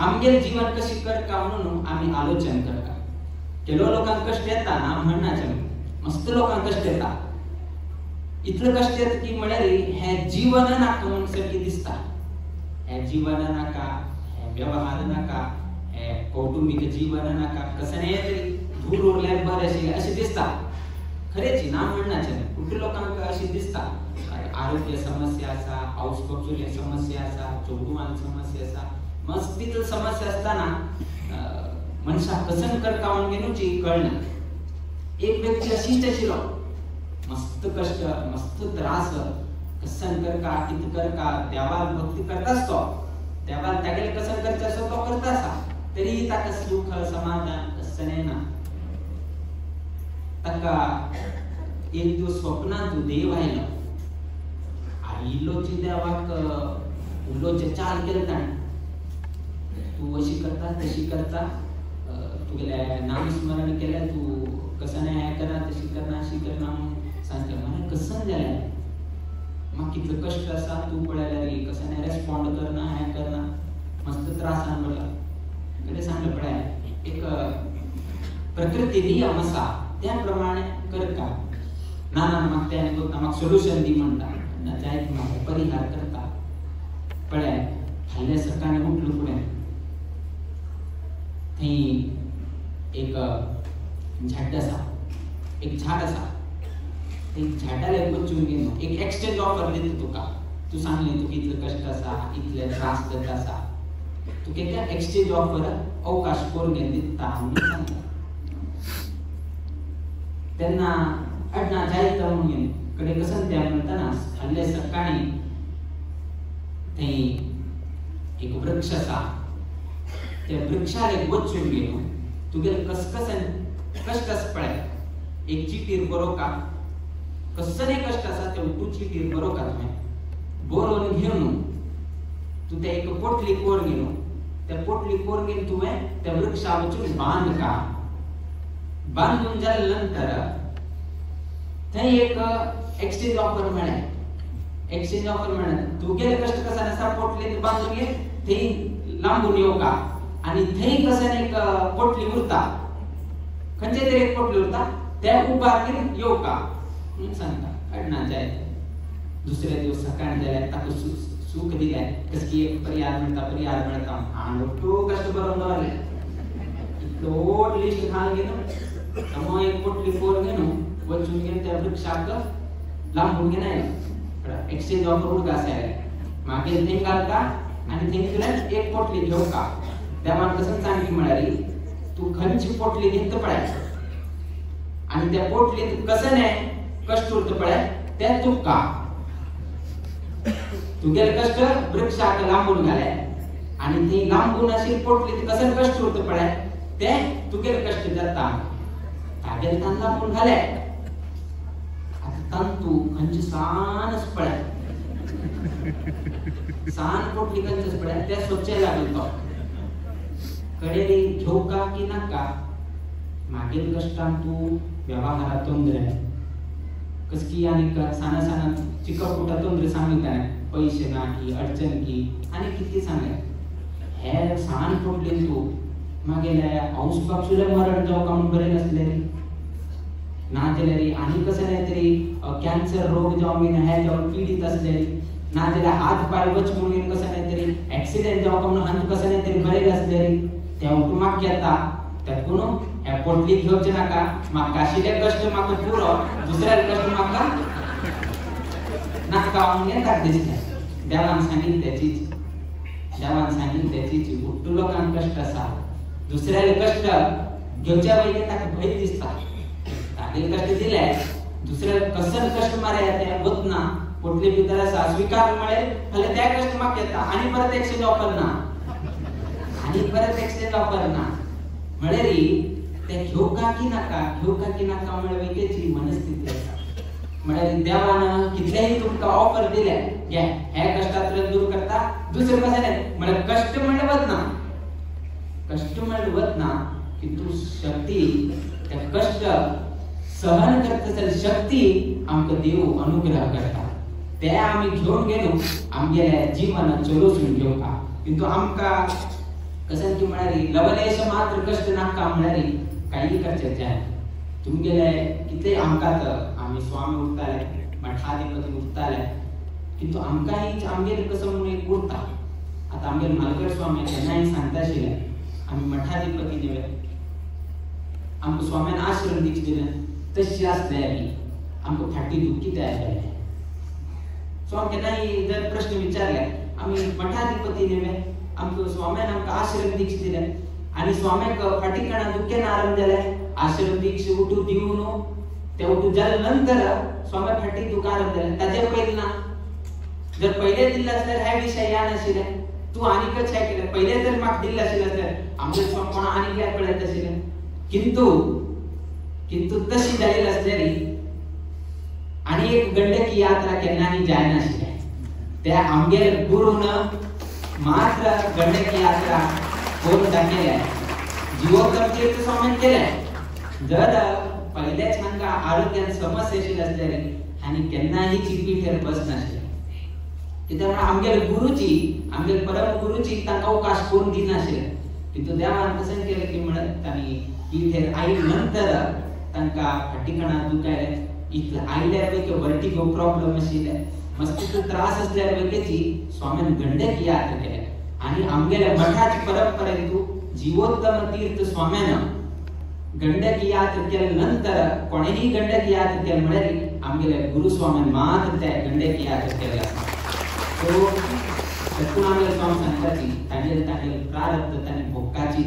S1: आमगेर जीवन कशी करता म्हणून आमी आलोचन करता. केलो लोकांक कश्ट येता ना म्हणनाचें, मस्त लोकांक कश्ट येता, इतलें कश्ट येता की म्हळ्यार हें जीवन नाका म्हूण सारकें दिसता. हें जीवन नाका, हें व्यवहार नाका, हें कौटुंबीक जीवन नाका, कसं तरी दूर उरल्यार बरें आशिल्लें अशें दिसता. खरेंच ना म्हणनाचें, खूब लोकांक अशें दिसता. आरोग्य समस्या आसा, हाऊस कब्जुले समस्या आसा, चेडवान समस्या आसा, मस्त तितली समस्या आसतना मनशाक कसन करता म्हणून घेवची कळना. एक व्यक्ती अशीच आशिल्लो, मस्त कश्ट मस्त त्रास, कसन करका कित करका, देवाल भक्ती करताच तो, देवाल तागेले कसन करचे आसा तो करता आसा, तरी ताका सुख समाधान कसन येना. ताका एक दिवस स्वप्नांत देव आयलो, आयिल्लोची देवाक उलोवचें चाल केलें ताणें, तूं अशी करता तशी करता, तुगेलें नामस्मरण केलें, तूं कसं हें करना तशी करना अशी करना म्हणून सांगता. म्हळ्यार कसन जालें, म्हाका कितलो कश्ट आसा तूं पळयल्यार कसं रेस्पोंड करना हें करना, मस्त त्रासान पडला. कडे सांगलें पळय एक प्रकृती नियम आसा त्या प्रमाणे करता. ना ना म्हाका तें आनी म्हाका सोल्युशन दी म्हणटा, ना जायत म्हाका परिहार करता. पळय फाल्यां सकाळीं उठलो फुडें थंय एक झाड आसा, एक झाड आसा, थंय झाडार वचून घेवन एक एक्सचेंज ऑफर दिता तुका, तूं सांगलें तुका इतले कश्ट आसा इतले त्रास जाता आसा, तुका एका एक्सचेंज ऑफर अवकाश करून घेवन दिता म्हणून सांगता. तेन्ना अडना जायत म्हणून घेवन कडे कसं त्या म्हणटना फाल्यां सकाळीं थंय एक वृक्ष आसा, त्या वृक्षार एक वचून घेवन तुगेले कसकसन कश्ट आसा पळय एक चिटीर बरोवका, कसले कश्ट आसा ते तूं चिटीर बरोवका, तुवें बरोवन घेवन तूं ते एक पोटली कोर घेवन त्या पोटली कोर घेवन तुवें त्या वृक्षा वचून बांदका. बांदून जाल्या नंतर थंय एक एक्सचेंज ऑफर मेळ्ळें, एक्सचेंज ऑफर मेळ्ळें, तुगेले कश्ट कशें आसा पोटलेन बांदून घे थंय लांबून येवका आनी थंय कशें एक पोटली उरता, खंयचे तरी एक पोटली उरता, त्या उबार येवका म्हणून सांगता. अडना जायत दुसऱ्या दिवस सकाळी जाल्यार ताका सुख दिलें, कस की एक परिहार मेळटा परिहार मेळटा, हांव तूं कश्ट बरोवन दवरलें, इतलो व्हड लिस्ट घालून घेवन समज एक पोटली कोर घेवन वचून घेवन त्या वृक्षाक लांबून घेवन आयलो. एक्सचेंज ऑफर उडका आसा मागीर थंय घालता आनी थंय तुवें एक पोटली घेवका. देवान कसं सांगली म्हळ्यार तूं खंयची पोटली घेता पळय आनी त्या पोटलींत कसं कश्ट उरता पळय तें तुका, तुगेले कश्ट वृक्षाक लांबून घाले आनी थंय लांबून अशी पोटलींत कसं कश्ट उरता पळय तें तुगेले कश्ट जाता. तागेले तान लांबून घाले, आतां तंतू खंयचे सानच पळय सान पोटली खंयच पळय तें सोदचें लागलो तो कडेन घेवका की नाका. मागीर कश्टान तूं व्यवहारात तोंदरे कसकी आनी साना साना चिकपुटा तोंदरे सांगले ताणें, पयशे ना की अडचण की आनी कितें सांगलें. हे सान पोटलीन तूं मागेले हाऊस बापसुलें मरण जावका म्हूण बरें नासलें ना जाल्यार आनी कसं नाही तरी कॅन्सर रोग जावं बीन हें जावन पिडीत आसले ना जाल्यार हात पांय वच म्हणून कसं नाही तरी एक्सिडेंट जावका म्हणून हात कसं नाही तरी बरें आसले ते म्हाका येता. तातून हे पोटली घेवचें नाका, म्हाका आशिल्ले कश्ट म्हाका पुरो, दुसऱ्या कश्ट म्हाका नाका म्हणून ताका दिसलें. देवान सांगिल्लें तेचीच, देवान सांगिल्लें तेचीच उट्टू लोकांक कश्ट आसा, दुसऱ्याले कश्ट घेवच्या पयलीं ताका भंय दिसता. तागेले कश्ट दिले दुसऱ्या कसन कश्ट मारे ते वतना पोटली भितर आसा स्विकार म्हळ्यार फाल्यां त्या कश्ट म्हाका येता आनी परत एक्सचेंज ऑफर ना, आनी परत एक्सचेंज ऑफर ना. म्हळ्यार ते घेवका की नाका, घेवका की नाका म्हळ्यार वेगळी मनस्थिती आसा. म्हळ्यार देवान कितलेही तुमकां ऑफर दिले घे हे कश्टांतल्यान दूर करता, दुसरें कशें न्ही. म्हळ्यार कश्ट म्हणल्यार वतना, कश्ट म्हणल्यार वतना की तूं शक्ती त्या कश्ट सहन करता जाल्यार शक्ती आमकां देव अनुग्रह करता. ते आमी घेवन गेलो आमगेल्या जिवनात चलोवसून घेवपा. किंतु आमकां कशें की म्हळ्यार लवलेश मात्र कश्ट नाका म्हळ्यार काही करचें जाय. तुमगेले कितले आमकां आमी स्वामी उरताले, मठाधिपती उरताले, किंतु आमकां ही आमगेले कसो म्हणून एक उरता. आतां आमगेले मालकड स्वामी केन्नाय सांगता आशिल्ले आमी मठाधिपती न्हय, आमकां स्वाम्यान आश्रम दीक्ष दिलें तशी आसले आमी आमकां फाटी दुखी तयार जालें. स्वामी केन्नाय जर प्रश्न विचारले आमी मठाधिपती न्हय, आमकां स्वाम्यान आमकां आश्रम दीक्ष दिलें आनी स्वाम्याक फाटी कणा दुखेन आरंभ जालें. आश्रम दीक्ष उठू दिवन ते उठू जाले नंतर स्वाम्या फाटी दुख आरंभ जालें. ताजे पयलीं ना, जर पयले दिल्ले आसल्यार हे विशय या नाशिल्ले. तूं आनीकच हें केलें पयले जर म्हाका दिल्ले आशिल्ले आसल्यार आमचे स्वामी कोणा आनीक याद पळयत आशिल्लें. किंतु किंतु तशी जाली आसल्यार आनी एक गंडकी यात्रा केन्नाय जायनाशिल्लें. त्या आमगेले गुरून मात्र गंडकी यात्रा करून दाखयलें. जिवोत्तम तीर्थ स्वामीन केलें. जर पहिल्याच हांकां आरोग्यान समस्या आशिल्ली आसल्यार आनी केन्नाय चिपीठेर बसनाशिल्लें. कित्याक म्हणल्यार आमगेले गुरुजी आमगेले परम गुरुजी तांकां अवकाश करून दिनाशिल्ले. किंतु देवान कशें केलें की म्हणत तांणी पिठेर आयले नंतर तांकां फाटीकणा दुखायलें. इतलें आयल्यार पैकी वर्टिगो प्रॉब्लम आशिल्ले, मस्तीचो त्रास आसल्यार पैकीची स्वाम्यान गंडकी यात्रा केल्या. आनी आमगेल्या मठाची परंपरेंतू जिवोत्तम तीर्थ स्वाम्यान गंडकी यात्रा केल्या नंतर कोणेही गंडकी यात्रा केल्या म्हळ्यार आमगेल्या गुरुस्वाम्यान मात्र त्या गंडकी यात्रा केल्या आसा. सो तातूंत आमगेले स्वामी सांगताची तागेले तागेले प्रारब्ध तांणी भोगपाची.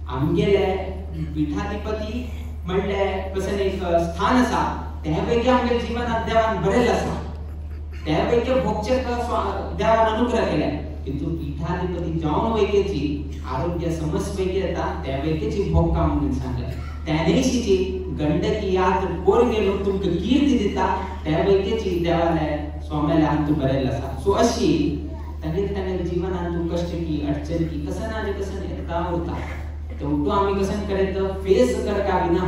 S1: आमगेले पिठाधिपती म्हणल्यार कशें एक स्थान आसा त्या पैकी आमगेल्या जिवनात देवान बरेल आसा, त्या पैकी भोगचे देवान अनुग्रह केले. किंतु पीठाधिपती जावन वैकेची आरोग्य समस्या पैकी येता त्या पैकीची भोगका म्हणून सांगले. त्यानेशीची गंडकी यात्रा करून गेलो तुमकां कीर्ती दिता त्या पैकीची देवाले स्वाम्याले अंतू बरेल आसा. सो अशी तागेले तागेले जिवनात तूं कश्ट की अडचण की कसं ना कसं येता उरता ते उठू आमी कसं करेत फेस करका विना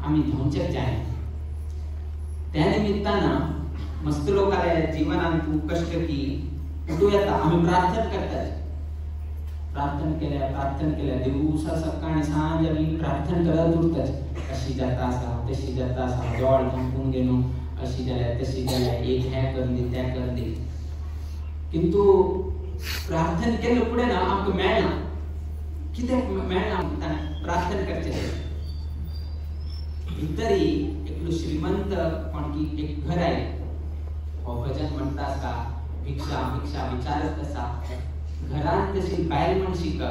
S1: आमी धांवचेक जाय. त्या निमित्तान मस्त लोकांल्या जिवनात तूं कश्ट की उठू येता. आमी प्रार्थना करतात, प्रार्थना केल्या प्रार्थना केल्या दिवसा सकाळी सांज आमी प्रार्थना करत उरतात. अशी जाता आसा तशी जाता आसा, दोळ धांपून घेवन अशी जाल्या तशी जाल्या, एक हें करून दी तें करून दी. किंतु प्रार्थना केले फुडें ना आमकां मेळना, कित्याक मेळना प्रार्थना करचें. भितरी एकलो श्रीमंत कोणकी एक घर आयलें, हो भजन म्हणटा आसा, भिक्षा भिक्षा विचारत आसा. घरांत तशी बायल मनशीक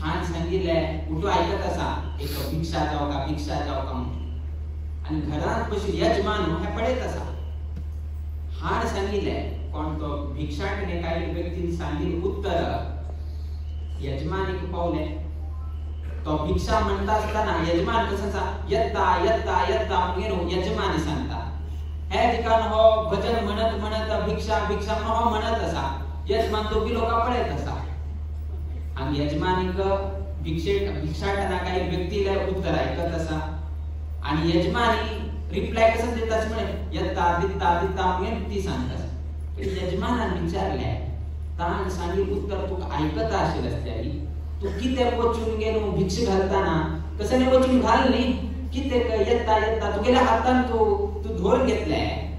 S1: हान सांगिल्लें उठू आयकत आसा एक भिक्षा जावका भिक्षा जावका म्हणून. आनी घरांत बसून यजमान हें पळयत आसा. हान सांगिल्लें कोण तो भिक्षाटने कांय व्यक्तीन सांगिल्लें उत्तर यजमानीक पावलें. तो भिक्षा म्हणटा आसतना यजमान कसो आसा येता येता येता म्हणून यजमानी सांगता. हे ठिकाण हो भजन म्हणत म्हणत भिक्षा भिक्षा म्हणून हो म्हणत आसा. यजमान दोगी लोकां पळयत आसा. आनी यजमानीक भिक्षाटना काही व्यक्तीला उत्तर आयकत आसा. आनी यजमानी रिप्लाय कसो दिता म्हणे येता दिता दिता म्हणून ती सांगता. यजमानान विचारलें ताण सांगिल्लें उत्तर तुका आयकता आशिल्लें आसल्यार तूं कितें वचून गेलो भिक्षा घालतना कसं न्ही वचून घाल न्ही, कितें येता येता तुगेल्या हातान तूं तूं धोर घेतलें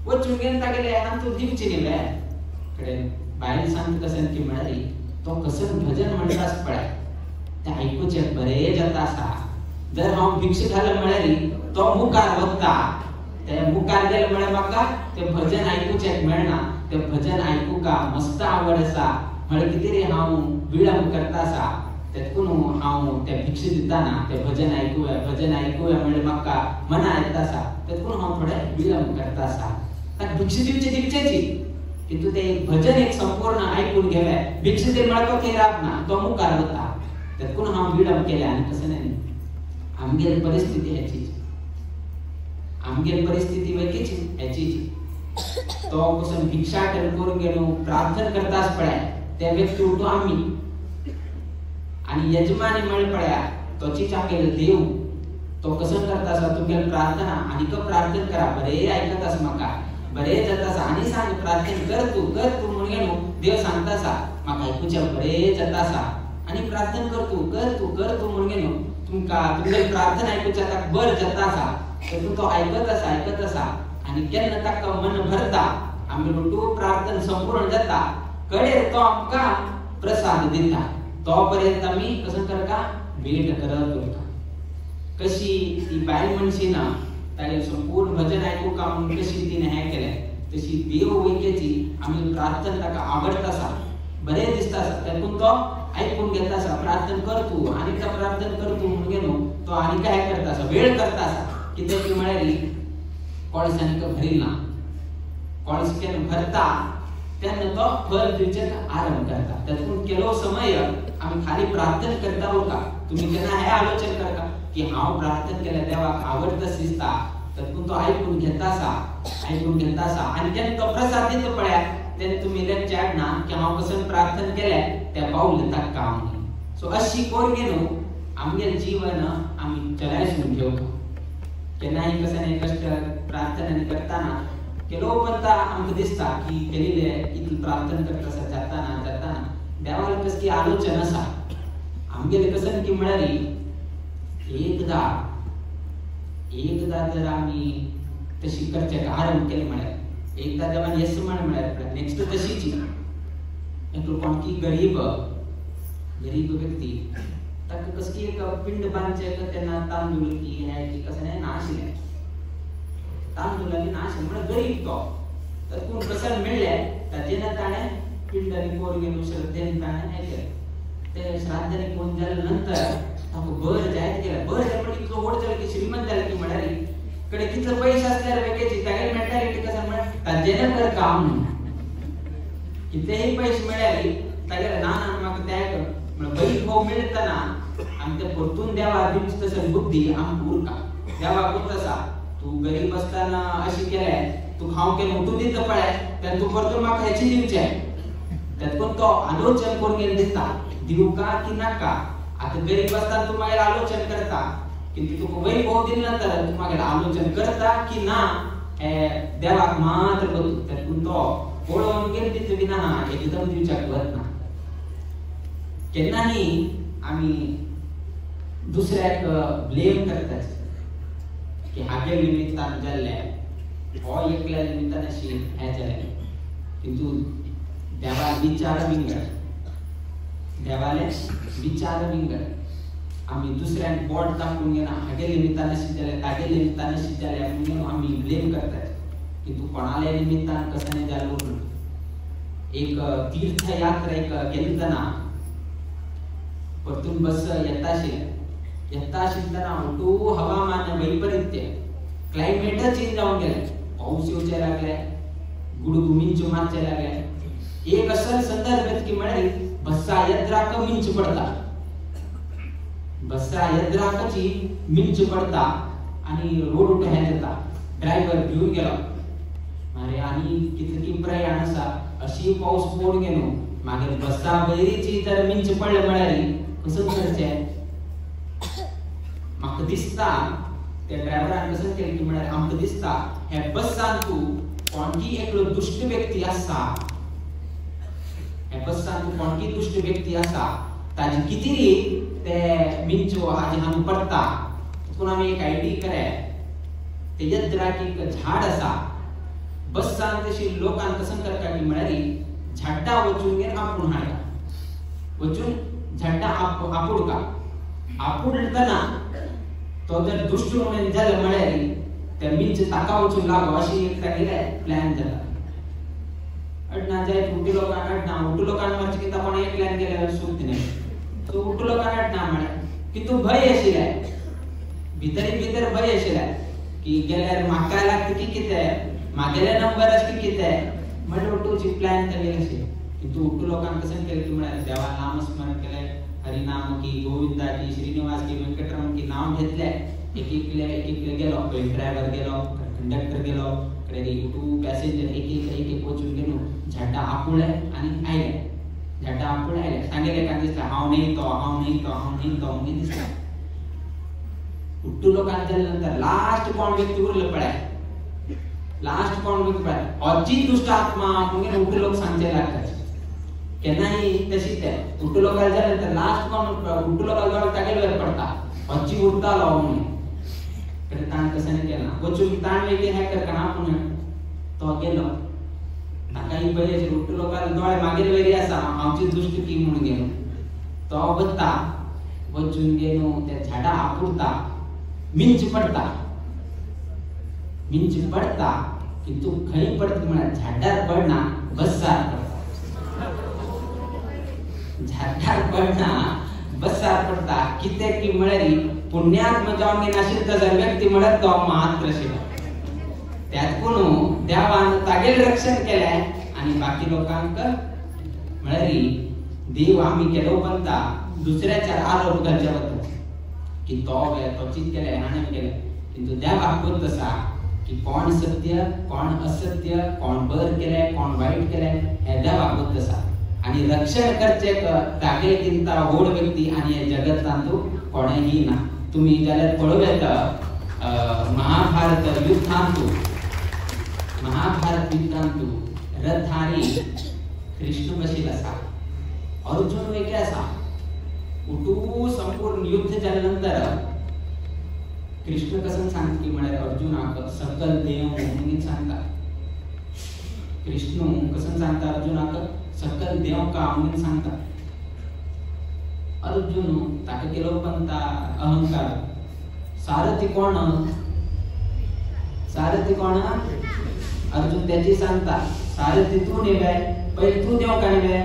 S1: वचून गेले तागेले हातान तूं दिवचें न्ही. कडेन बायल सांगता कशें की म्हळ्यार तो कसं भजन म्हणटाच पळय तें आयकुचें बरें जाता आसा. जर हांव भिक्षा घाल म्हळ्यार तो मुखार वता, ते मुखार गेले म्हळ्यार म्हाका तें भजन आयकुचें मेळना. तें भजन आयकुका मस्त आवड आसा म्हळ्यार कितें रे हांव विळंब करता आसा. तेतून हांव ते भिक्षा दिताना ते भजन आयकुया भजन आयकुया म्हणल्यार म्हाका मना येता आसा, तेतून हांव थोडे विलंब करता आसा. ताका भिक्षा दिवचे दिवचेची, किंतु ते भजन एक संपूर्ण आयकून घेवे. भिक्षा दिल म्हळ्यार तो थंय रावना, तो मुखार वता. तेतून हांव विलंब केले. आनी कशें न्ही आमगेली परिस्थिती हेचीच, आमगेली परिस्थिती वेगळीच हेचीच. तो कसो भिक्षाटन करून गेलो प्रार्थना करताच पळय ते व्यक्ती उठो आमी आनी यजमानी म्हळ्यार पळया तोचीच आमगेलो देव. तो कसो करता आसा तुमगेली प्रार्थना आनीक प्रार्थना करा, बरें आयकत आसा म्हाका, बरें जाता आसा, आनी सांग प्रार्थना कर तूं कर तूं म्हणून न्हू देव सांगता आसा म्हाका आयकुचें बरें जाता आसा आनी प्रार्थना कर तूं कर तूं कर तूं म्हणून न्हू तुमकां तुमगेली प्रार्थना आयकुचें ताका बरें जाता आसा. तेतून तो आयकत आसा आयकत आसा आनी केन्ना ताका मन भरता आमगेलो तूं प्रार्थना संपूर्ण जाता कडेर तो आमकां प्रसाद दिता. तो पर्यंत आमी कसो करता वेट करत उरता. कशी ती बायल मनशी ना तागेलें संपूर्ण भजन आयकूंक म्हणून कशी तिणें हें केलें, तशी देव वैकेची आमी प्रार्थना ताका आवडटा आसा, बरें दिसता आसा, तेतून तो आयकून घेता आसा. प्रार्थना कर तूं आनी प्रार्थना कर तूं म्हणून न्हू तो आनी काय करता आसा वेळ करता आसा. कित्याक की म्हळ्यार कळस आनीक भरिल्ल ना, कळस केन्ना भरता तेन्ना तो फळ दिवचें आरंभ करता. तेतून केलो समय आमी खाली प्रार्थना करता उरता. तुमी केन्ना हें आलोचन करता की हांव प्रार्थना केल्यार देवाक आवडटा दिसता, तेतून तो आयकून घेता आसा आयकून घेता आसा. आनी केन्ना तो प्रसाद दिता पळया तेन्ना तुमी लेगचे ना की हांव कसो प्रार्थना केलें तें पावलें ताका हांव. सो अशी करून न्हू आमगेलें जीवन आमी चलायसून घेवंक. केन्नाय कसं न्ही कश्ट प्रार्थना करताना केलो पण आमकां दिसता की केलेले इतलें प्रार्थना करता आसा जाताना जाताना देवाक कसली की आलोचन आसा आमगेलें कसं की म्हळ्यार एकदा एकदा जर आमी तशी करचें आरंभ केलें म्हळ्यार एकदा देवान येस म्हण म्हळ्यार नेक्स्ट तशीच. एकलो कोणकी गरीब गरीब व्यक्ती ताका कसली एक पिंड बांदचें तेन्ना तांदूळ की हें की कसं ना आशिल्लें, तांदूळ आनी ना आशिल्लें म्हळ्यार गरीब तो. तर कोण कसं मेळ्ळें ताजें ना ताणें पिंड आनी कोर घेवन श्रद्धेन ताणें हें केलें. ते श्राद्धांनी कोण जाले नंतर ताका बरें जायत गेलें. बरें जालें म्हळ्यार इतलो व्हड जालें की श्रीमंत जालें की म्हळ्यार कडे कितले पयशे आसल्यार वेगळेची तागेली मेंटालिटी कसं म्हळ्यार ताजें कर काम न्हू. कितलेय पयशे मेळ्ळ्यार तागेलें ना ना म्हाका तें म्हळ्यार वैभव मेळटना आनी ते परतून देवा दिवची तसली बुद्धी आमकां उरता. देवाक उरता आसा तूं गरीब आसतना अशें केलें तूं हांव केन्ना उठून दिता पळय तेन्ना तूं परतून म्हाका हेचें दिवचें. तेतून तो आलोचन करून गेलें दिसता दिवका की नाका. आतां गरीब आसतना तूं मागीर आलोचन करता किंतु तुका वैभव दिले नंतर तूं मागीर आलोचन करता की ना हें देवाक मात्र बदलू. तेतून तो पळोवन गेले दिता बी ना एकदम दिवच्याक वतना. केन्नाही आमी दुसऱ्याक ब्लेम करतात की हागे निमित्तान जाल्लें हो एकल्या निमित्तान अशी हें जालें. किंतु देवा विचार विंगड, देवाले विचार विंगड. आमी दुसऱ्यांक बोट दाखोवन घेना हागे निमित्तान अशें जालें तागे निमित्तान अशें जालें म्हणून आमी ब्लेम करतात. किंतु कोणाले निमित्तान कसं जालें म्हणून एक तीर्थयात्रा एक गेलतना परतून बस येता आशिल्लें. येता आशिल्लें उठू हवामान वैपरीत्य क्लायमेटच चेंज जावन गेलें. पावस येवचे लागले, गुडगुमींच्यो मारचे लागले. एक असल संदर्भ की म्हळ्यार बसा यद्राक मिंच पडता, बसा यद्राकची मिंच पडता आनी रोड उठ हें जाता. ड्रायव्हर भिवन गेलो मारे आनी कितली की प्रयाण आसा अशी पावस पडून गेलो. मागीर बसा वयरीची जर मिंच पडलें म्हळ्यार कसं करचें. म्हाका दिसता त्या ड्रायव्हरान कसं केलें की म्हळ्यार आमकां दिसता ह्या बसान तूं कोणकी एकलो दुश्ट व्यक्ती आसा, ह्या बसान तूं कोणकी दुश्ट व्यक्ती आसा ताजी कितें ते मिंचो हाजे हांगा पडटा. पूण आमी एक आयडी करे ते यद्राक एक झाड आसा बसान तशी लोकांक कसं करता की म्हळ्यार झाडां वचून घेवन आपूण हाडटा, वचून झाडां आपुडका. आपुडतना तो जर दुश्ट म्हणून जालें म्हळ्यार ते मिंच ताका वचून लागो अशी एक तागेले प्लॅन जाता. अडना जायत उटी लोकांक अडना उटी लोकांक मातशें कितें कोण एकल्यान गेल्यार सुक्त न्ही. सो उठू लोकांक ना म्हळें की तूं भंय आशिल्लें, भितर भितर भंय आशिल्लें की गेल्यार म्हाका लागता की कितें, मागेले नंबर आस की कितें म्हणल्यार उठूची प्लॅन तागेले आशिल्लें. किंतु उठू लोकांक कशें केलें की म्हळ्यार देवा नामस्मरण केलें, हरिनाम की गोविंदा की श्रीनिवास की वेंकटरमण की नाव घेतलें, एक एकले एक एकले गेलो, पयलीं ड्रायव्हर गेलो, कंडक्टर गेलो, कडे उठू पॅसेंजर एक एक एक एक वचून गेलो, झाडां आपुळ्ळे आनी आयले, झाडां आपुळ्ळे आयले. सांगेले कांय दिसता हांव न्ही तो, हांव न्ही तो, हांव न्ही तो म्हणून दिसता. उठू लोकांक जाल्या नंतर लास्ट कोण व्यक्ती उरलो पळय, लास्ट कोण व्यक्ती पळय अची दुश्ट आत्मा म्हणून उठू लोक सांगचे लागतात. केन्नाय तशीच ते उठू लोकांक जाल्या नंतर लास्ट कोण उठू लोकांक दोळे तागेले वयर पडटा, अची उरतालो म्हणून. कडे ताण कशें केला वचून ताण वेगळी हें करतना पूण तो गेलो, ताकाय पयलें आशिल्लें उठू लोकांक दोळे मागीर वेरी आसा हांवची दुश्ट की म्हणून गेलो. तो वता, वचून गेलो त्या झाडां आपुरता, मिंच पडटा, मिंच पडटा की तूं खंय पडटा म्हळ्यार झाडार पडना, बसार पडटा, झाडार पडना बसार पडटा. कित्याक की म्हळ्यार पुण्यात्म जावन घेन आशिल्लो जर व्यक्ती म्हळ्यार तो मात्र आशिल्लो. त्यात कोण देवान तागेलें रक्षण केलें आनी बाकी लोकांक म्हळ्यार देव आमी केलो पंता दुसऱ्याच्यार आरोप घालचे वता की तो तो चीत केलें हाणें केलें. किंतु देवाक गोत आसा की कोण सत्य कोण असत्य, कोण बरें केलें कोण वायट केलें हें देवाक गोत आसा. आनी रक्षण करचें तागे किंता व्हड व्यक्ती आनी हे जगतांतू कोणेंही ना. तुमी जाल्यार पळोवं येता महाभारत युद्धांतू, महाभारत युद्धांतू रथारी कृष्ण बशील आसा, अर्जुन वेगळे आसा. उठू संपूर्ण युद्ध जाल्या नंतर कृष्ण कसं सांगता की म्हळ्यार अर्जुनाक सकल देव म्हणून सांगता. कृष्ण कसं सांगता अर्जुनाक सकल देव का म्हणून सांगता. अर्जुन ताका केलो पंता अहंकार. सारथी कोण, सारथी कोण अर्जुन त्याची सांगता सारथी तूं न्ही वे, पयलीं तूं देवता न्ही वे,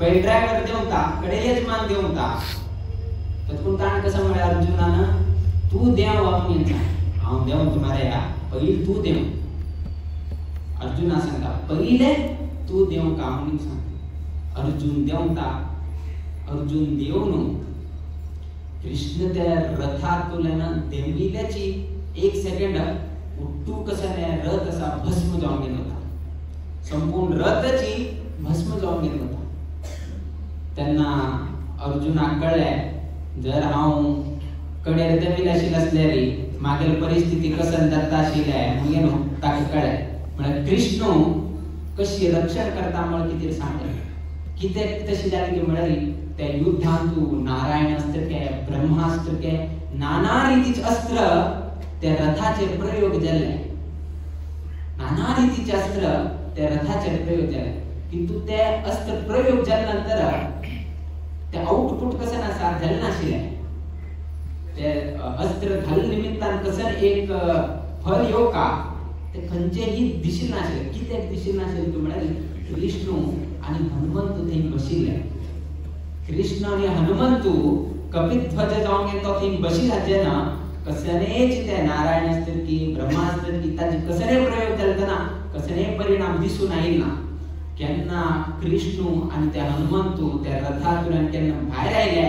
S1: पयलीं ड्रायव्हर देवता कडे यजमान देवता. तत्पूण ताणें कसं म्हळ्यार अर्जुनान तूं देव म्हणून सांग, हांव देव मरे पयलीं तूं देव. अर्जुना सांगता पयलें तूं देव का म्हणून सांगता. अर्जुन देवता, अर्जुन देवन कृष्ण त्या रथातुल्यान देंविल्ल्याची एक सेकंड उट्टू कसं रथ असा भस्म जावन गेलो होता, संपूर्ण रथाची भस्म जावन गेलो होता. तेन्ना अर्जुनाक कळ्ळें जर हांव कडेर देंविल्लें आशिल्लें आसल्यार मागीर परिस्थिती कसन जाता आशिल्लें म्हणून न्हू ताका कळ्ळें. म्हळ्यार कृष्ण कशी रक्षण करता म्हळ्यार कितें सांगलें. कित्याक तशें जालें की म्हळ्यार त्या युद्धांतू नारायण अस्त्र के, ब्रह्मास्त्र के, नाना रितीचे अस्त्र त्या रथाचेर प्रयोग जाल्ले, नाना रितीचे अस्त्र त्या रथाचेर प्रयोग जाले. किंतु ते अस्त्र प्रयोग जाल्या नंतर ते आउटपुट कसं आसा जालें नाशिल्लें. ते अस्त्र घाल निमित्तान कसं एक फल येवका ते खंयचेही दिशिल्लें नाशिल्लें. कित्याक दिशिल्लें नाशिल्लें म्हळ्यार विष्णू आनी हनुमंत थंय बशिल्ले. कृष्ण आनी हनुमंतू कपिध्वज जावन गेलो तो थंय बशिल्ले जेन्ना कसलेच ते नारायण अस्त्र की ब्रह्मास्त्र की ताचे कसले प्रयोग जाले ना, कसले परिणाम दिसून आयिल्ले ना. केन्ना कृष्ण आनी ते हनुमंतू त्या रथांतल्यान केन्ना भायर आयले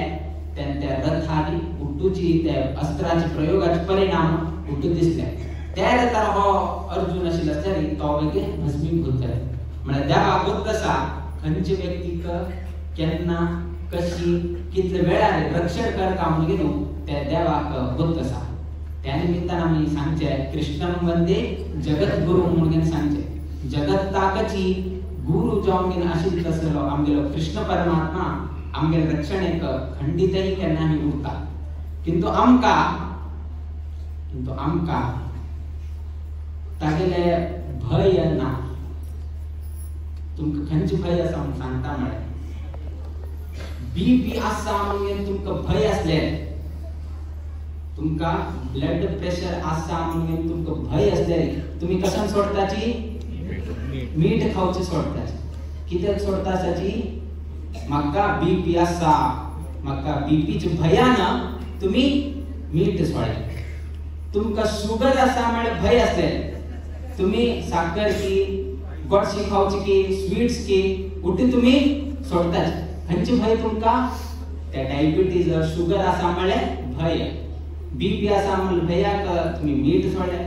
S1: तेन्ना त्या रथांनी उट्टूची त्या अस्त्राचे प्रयोगाचे परिणाम उट्टू दिसले. त्या रथार हो अर्जुन आशिल्लो आसल्यार तो वेगळे भस्मीभूत जाले. म्हळ्यार देवाक गोत आसा खंयचे व्यक्तीक केन्ना कशी कितले वेळार रक्षण करता म्हणून न्हू त्या देवाक गोत आसा. त्या निमित्तान आमी सांगचें कृष्णम वंदे जगत गुरु म्हणून सांगचें. जगत्ताकची गुरु जावन घेवन आशिल्लो तसलो आमगेलो कृष्ण परमात्मा आमगेले रक्षणेक खंडीतही केन्नाय उरता. किंतु आमकां तागेले भय ना. तुमकां खंयचें भंय आसा म्हणून सांगता म्हळ्यार बीपी आसा म्हणून तुमकां भंय आसलें, तुमकां ब्लड प्रेशर आसा म्हणून तुमकां भंय आसलें, तुमी कशान सोडताची? मीठ खावचें सोडताची. कित्याक सोडता आसाची? म्हाका बीपी आसा, म्हाका बीपीच्या भयान तुमी मीठ सोडले. तुमकां शुगर आसा म्हळ्यार भंय आसले, तुमी साकर की गोडशी खावची की स्वीट्स की उठी तुमी सोडताच. खंयचे भंय तुमकां? त्या डायबिटीज शुगर आसा म्हळ्यार भंय, बीपी आसा म्हळ्यार भंयाक तुमी मीठ सोडले,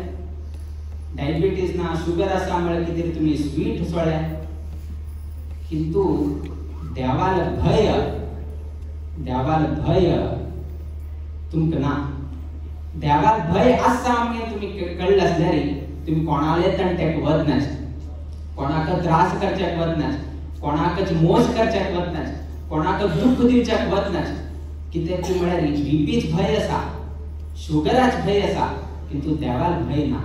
S1: डायबिटीज ना शुगर आसा म्हळ्यार कितें तुमी स्वीट सोडले. किंतु देवाल भय, देवाल भय तुमकां ना. देवाल भय आसा म्हणजे तुमी कळ्ळें आसल्यार तुमी कोणाले तंट्याक वचनात, कोणाक त्रास करच्याक वचनात, कोणाकच मोस करच्याक वचनात, कोणाक दुःख दिवच्याक वचनात. कित्याक की म्हळ्यार बीपीच भंय आसा, शुगराच भंय आसा, किंतु देवाल भंय ना.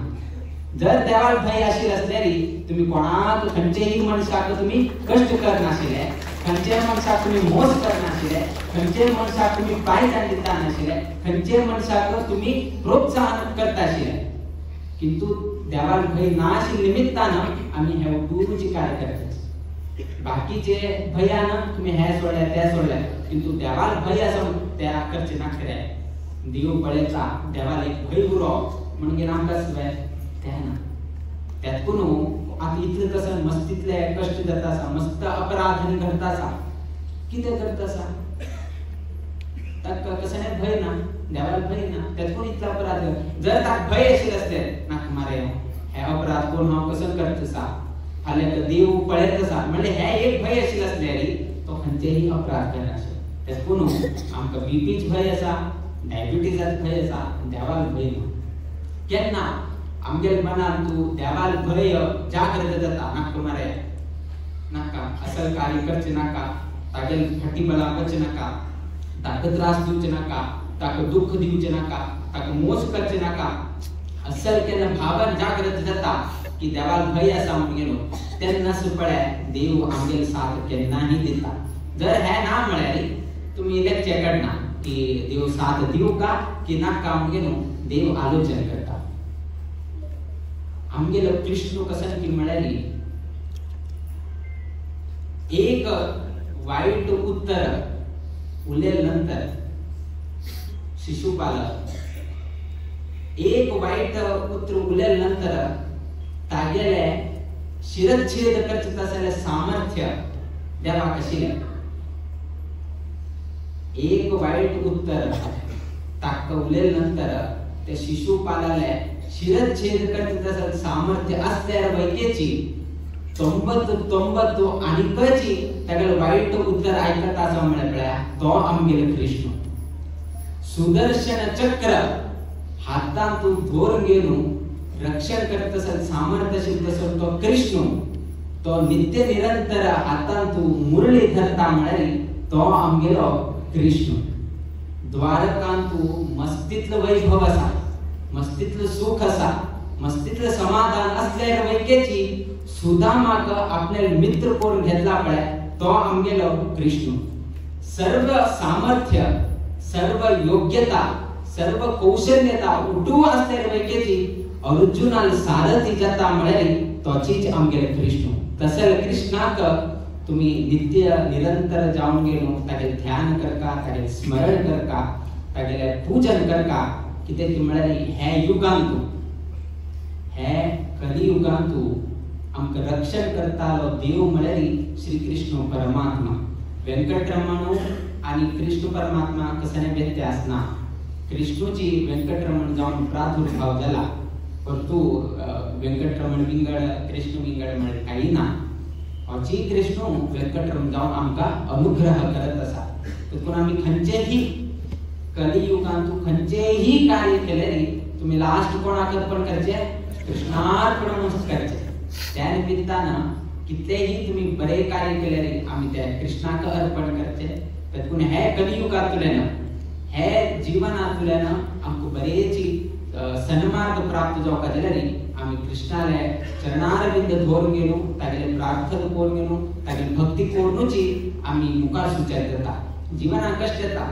S1: जर देवाल भंय आशिल्लें आसल्यार तुमी कोणाक खंयचेय मनशाक तुमी कश्ट करनाशिल्ले, खंयचेय मनशाक तुमी मोस करनाशिल्ले, खंयचेय मनशाक तुमी पांय दिता नाशिल्ले, खंयचेय मनशाक तुमी प्रोत्साहन करता आशिल्ले. किंतु देवाल भंय ना आशिल्ल्या निमित्तान आमी हे गुरूची कार्य करतात. बाकीचे भयान तुमी हे सोडले ते सोडले, किंतु देवाल भंय आसा त्या करचे ना. खरें देव पळयता, देवाल एक भंय उरो म्हणून आमकां सगळें तें ना. त्यातून आतां इतलें कसं मस्तीतले कश्ट जाता आसा, मस्त अपराध घडता आसा, कितें करता आसा ताका कसं भंय ना, देवाक भंय ना, त्यातून इतलो अपराध. जर ताका भंय आशिल्लें आसलें नाका मारे हे अपराध करून हांव कसो करता आसा, फाल्यां देव पळयत आसा म्हणल्यार हे एक भंय आशिल्लें आसल्यार तो खंयचेय अपराध करनाशिल्लो. त्यातून आमकां बीपीच भंय आसा, डायबिटीजाच भंय आसा, देवाक भंय ना. केन्ना आमगेले मनान तूं देवाल भंय जागृत जाता, नाका मारे नाका असल कार्य करचें नाका, तागेले फाटी बला करचें नाका, ताका त्रास दिवचें नाका, ताका दुःख दिवचें नाका, ताका मोस करचें नाका. असल केन्ना भावन जागृत जाता की देवाल भंय आसा म्हणून गेलो तेन्ना पळय देव आमगेले साथ केन्नाही दिता. जर हें ना म्हळ्यार तुमी लेक्चर काडना की देव साथ दिवं का की नाका म्हणून गेलो, देव आलोचन करता. आमगेलो कृष्ण कसं की म्हळ्यार एक वाईट उत्तर उलयले नंतर शिशुपाल एक वाईट उत्तर उलयले नंतर तागेले शिरच्छेद करचें तसलें सामर्थ्य देवाक आशिल्लें. एक वाईट उत्तर ताका उलयले नंतर ते शिशुपालाले शिरच्छेद करचें तसलें सामर्थ्य आसल्यार वैकेची 99 आनीकची तागेलें वाईट उत्तर आयकता आसा म्हळ्यार पळया तो आमगेलो कृष्ण. सुदर्शन चक्र हातांत धरून घेवन रक्षण करता तसलें सामर्थ्य आशिल्लो तसो तो कृष्ण. तो नित्य निरंतर हातांत मुरळी धरता म्हळ्यार तो आमगेलो कृष्ण. द्वारकांतु मस्तीतलो वैभव आसा, मस्तीतलो सुख आसा, मस्तीतलो समाधान आसल्यार वैकेची सुदामाक आपले मित्र करून घेतला पळय तो आमगेलो कृष्ण. सर्व सामर्थ्य, सर्व योग्यता, सर्व कौशल्यता उठू आसल्यार वैकेची अर्जुनाल सारथी जाता म्हळ्यार तोचीच आमगेलो कृष्ण. तसले कृष्णाक तुमी नित्य निरंतर जावन गेलो तागेलें ध्यान करका, तागेलें स्मरण करका, तागेलें पूजन करका. कित्याक की म्हळ्यार हे युगांतु, हे कलियुगांतु आमकां रक्षण करतालो देव म्हळ्यार श्री कृष्ण परमात्मा. वेंकटरमण आनी कृष्ण परमात्मा कसलें व्यत्यास ना. कृष्णूची वेंकटरमण जावन प्रादुर्भाव जाला, परंतु वेंकटरमण विंगड कृष्ण विंगड म्हळ्यार कांय ना. होची कृष्ण वेंकटरमण जावन आमकां अनुग्रह करत आसा. देखून आमी खंयचेही कलियुगांतु खंयचेही कार्य केल्यार तुमी लास्ट कोणाक अर्पण करचें? कृष्णार्पण करचें. त्या निमित्तान कितलेही तुमी बरे कार्य केल्यार आमी ते कृष्णाक अर्पण करचें. देखून हे कलियुगांतल्यान, हे जिवनांतल्यान आमकां बरेची सन्मार्ग प्राप्त जावपाक जाल्यार आमी कृष्णाले चरणारविंद धरून गेलो, तागेले प्रार्थना करून गेलो, तागेली भक्ती करूनची आमी मुखार सुचार जाता. जिवनाक कश्ट येता,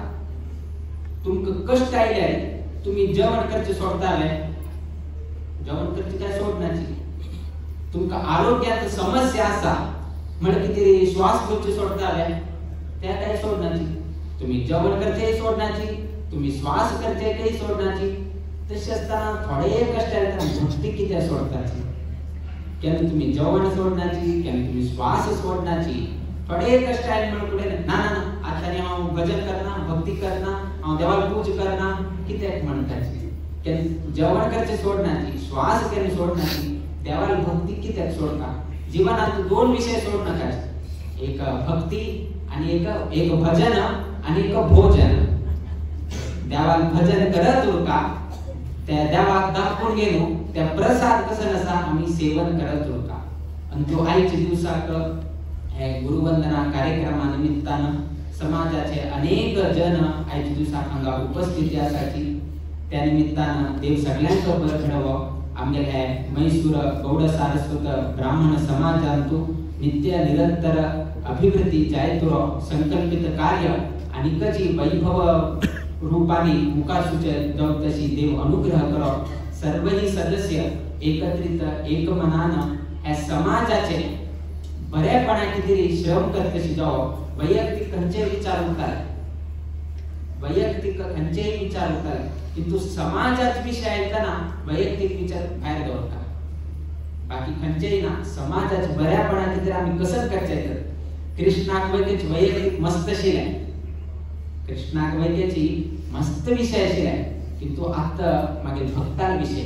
S1: तुमकां कश्ट आयल्यार तुमी जेवण करचें सोडताले, जेवण करचें काय सोडनाची. तुमकां आरोग्यात समस्या आसा म्हळ्यार कितें श्वास घेवचे सोडताले, त्या काय सोडनाची. तुम्ही जेवण करचे सोडण्याची, तुम्ही श्वास करचे काही सोडण्याची, तशी असताना थोडे कष्ट आले भक्ती किती सोडताची. केन्ना तुम्ही जेवण सोडण्याची, केन्ना तुम्ही श्वास सोडण्याची, थोडे कष्ट आले म्हणून कुठे ना ना ना आता हांव भजन करना, भक्ती करना, हांव देवाक पूज करना कित्याक म्हणटाची. केन्ना जेवण करचे सोडण्याची, श्वास केन्ना सोडण्याची, देवाला भक्ती कित्याक सोडता. जीवनात दोन विषय सोड नका, एक भक्ती आणि एक भजन आणि एक भोजन. देवाला भजन करत उरका, त्या देवाक दाखवून गेलो त्या प्रसाद कसं नसा आम्ही सेवन करत उरका. आणि तो आयच्या दिवसाक हे गुरुवंदना कार्यक्रमा निमित्तानं समाजाचे अनेक जन आयच्या दिवसाक हांगा उपस्थिती आसाची. त्या निमित्तानं देव सगळ्यांक बरं घडोवप. आमगेले मैसूर गौड सारस्वत ब्राह्मण समाजांतु नित्य निरंतर अभिवृद्धी जायतुरो संकल्पित कार्य आनीकची वैभव रूपाने मुखार सुचे जावं तशी देव अनुग्रह करो. सर्वही सदस्य एकत्रित एक मनान ह्या समाजाचे बरेपणा कितें श्रम करतशी जावप. वैयक्तिक खंयचेय विचार उरताले, वैयक्तिक खंयचेय विचार उरताले, किंतु समाजाचे विषय येतना वैयक्तिक विचार भायर दवरता, बाकी खंयचेय ना. समाजाचे बऱ्यापणा कितें आमी कसत करचे तर कृष्णाक वैद्याची वैयक्तिक मस्त आशिल्लें, कृष्णाक वैद्याची मस्त विषय आशिल्ले, किंतु आतां मागीर भक्ताल विषय,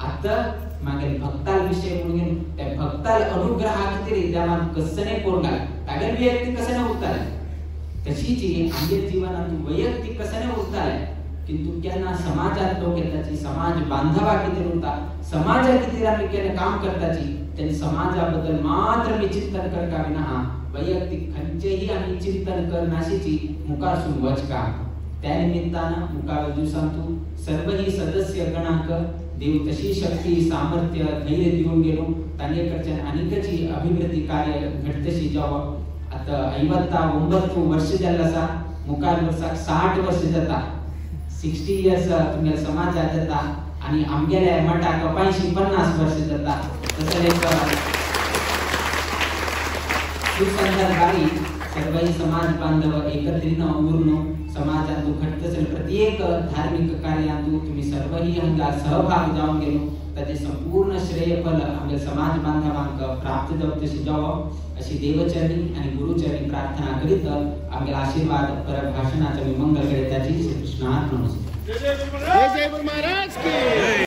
S1: आतां मागीर भक्ताल विषय म्हणून त्या भक्ताल अनुग्रहा कितें देवान कसने करून घाल, तागेर वैयक्तिक कसने उरताले. तशीच आमगे जीवनांत वैयक्तिक कसने उरताले, किंतु केन्ना समाजात लोक येताची, समाज बांधवा कितें उरता, समाजा कितें आमी केन्ना काम करताची तेन्ना समाजा बद्दल मात्र मी चिंतन करका विना वैयक्तिक खंयचेही आमी चिंतन करनाशीची मुखारसून वचका. त्या निमित्तान मुखार दिवसांतू सर्वही सदस्य गणांक देव तशी शक्ती सामर्थ्य धैर्य दिवन गेलो तांगे कडच्यान आनीकची अभिवृद्धी कार्य घडतशी जावप. आतां 59 वर्ष जाल्लें आसा, मुखार वर्साक 60 वर्ष जाता, 60 इयर्स तुमगे समाजात जाता आनी आमगेल्या मठाक 85-50 वर्ष जाता. तसलें एक सुसंदर्भारी सर्वही समाज बांधव एकत्रित उरून समाजांतू घडतसल प्रत्येक धार्मिक कार्यांतू तुम्ही सर्वही हांगा सहभाग जावन गेलो ताचे संपूर्ण श्रेय फल आमच्या समाज बांधवांक प्राप्त जावप तशें जावप अशी देवचरणी आनी गुरुचरणी प्रार्थना करीत आमगे आशीर्वाद पर भाशणाचो मी मंगल करीत. ताची श्री कृष्णार्पणमस्तु.
S2: जय जय गुरु महाराज की.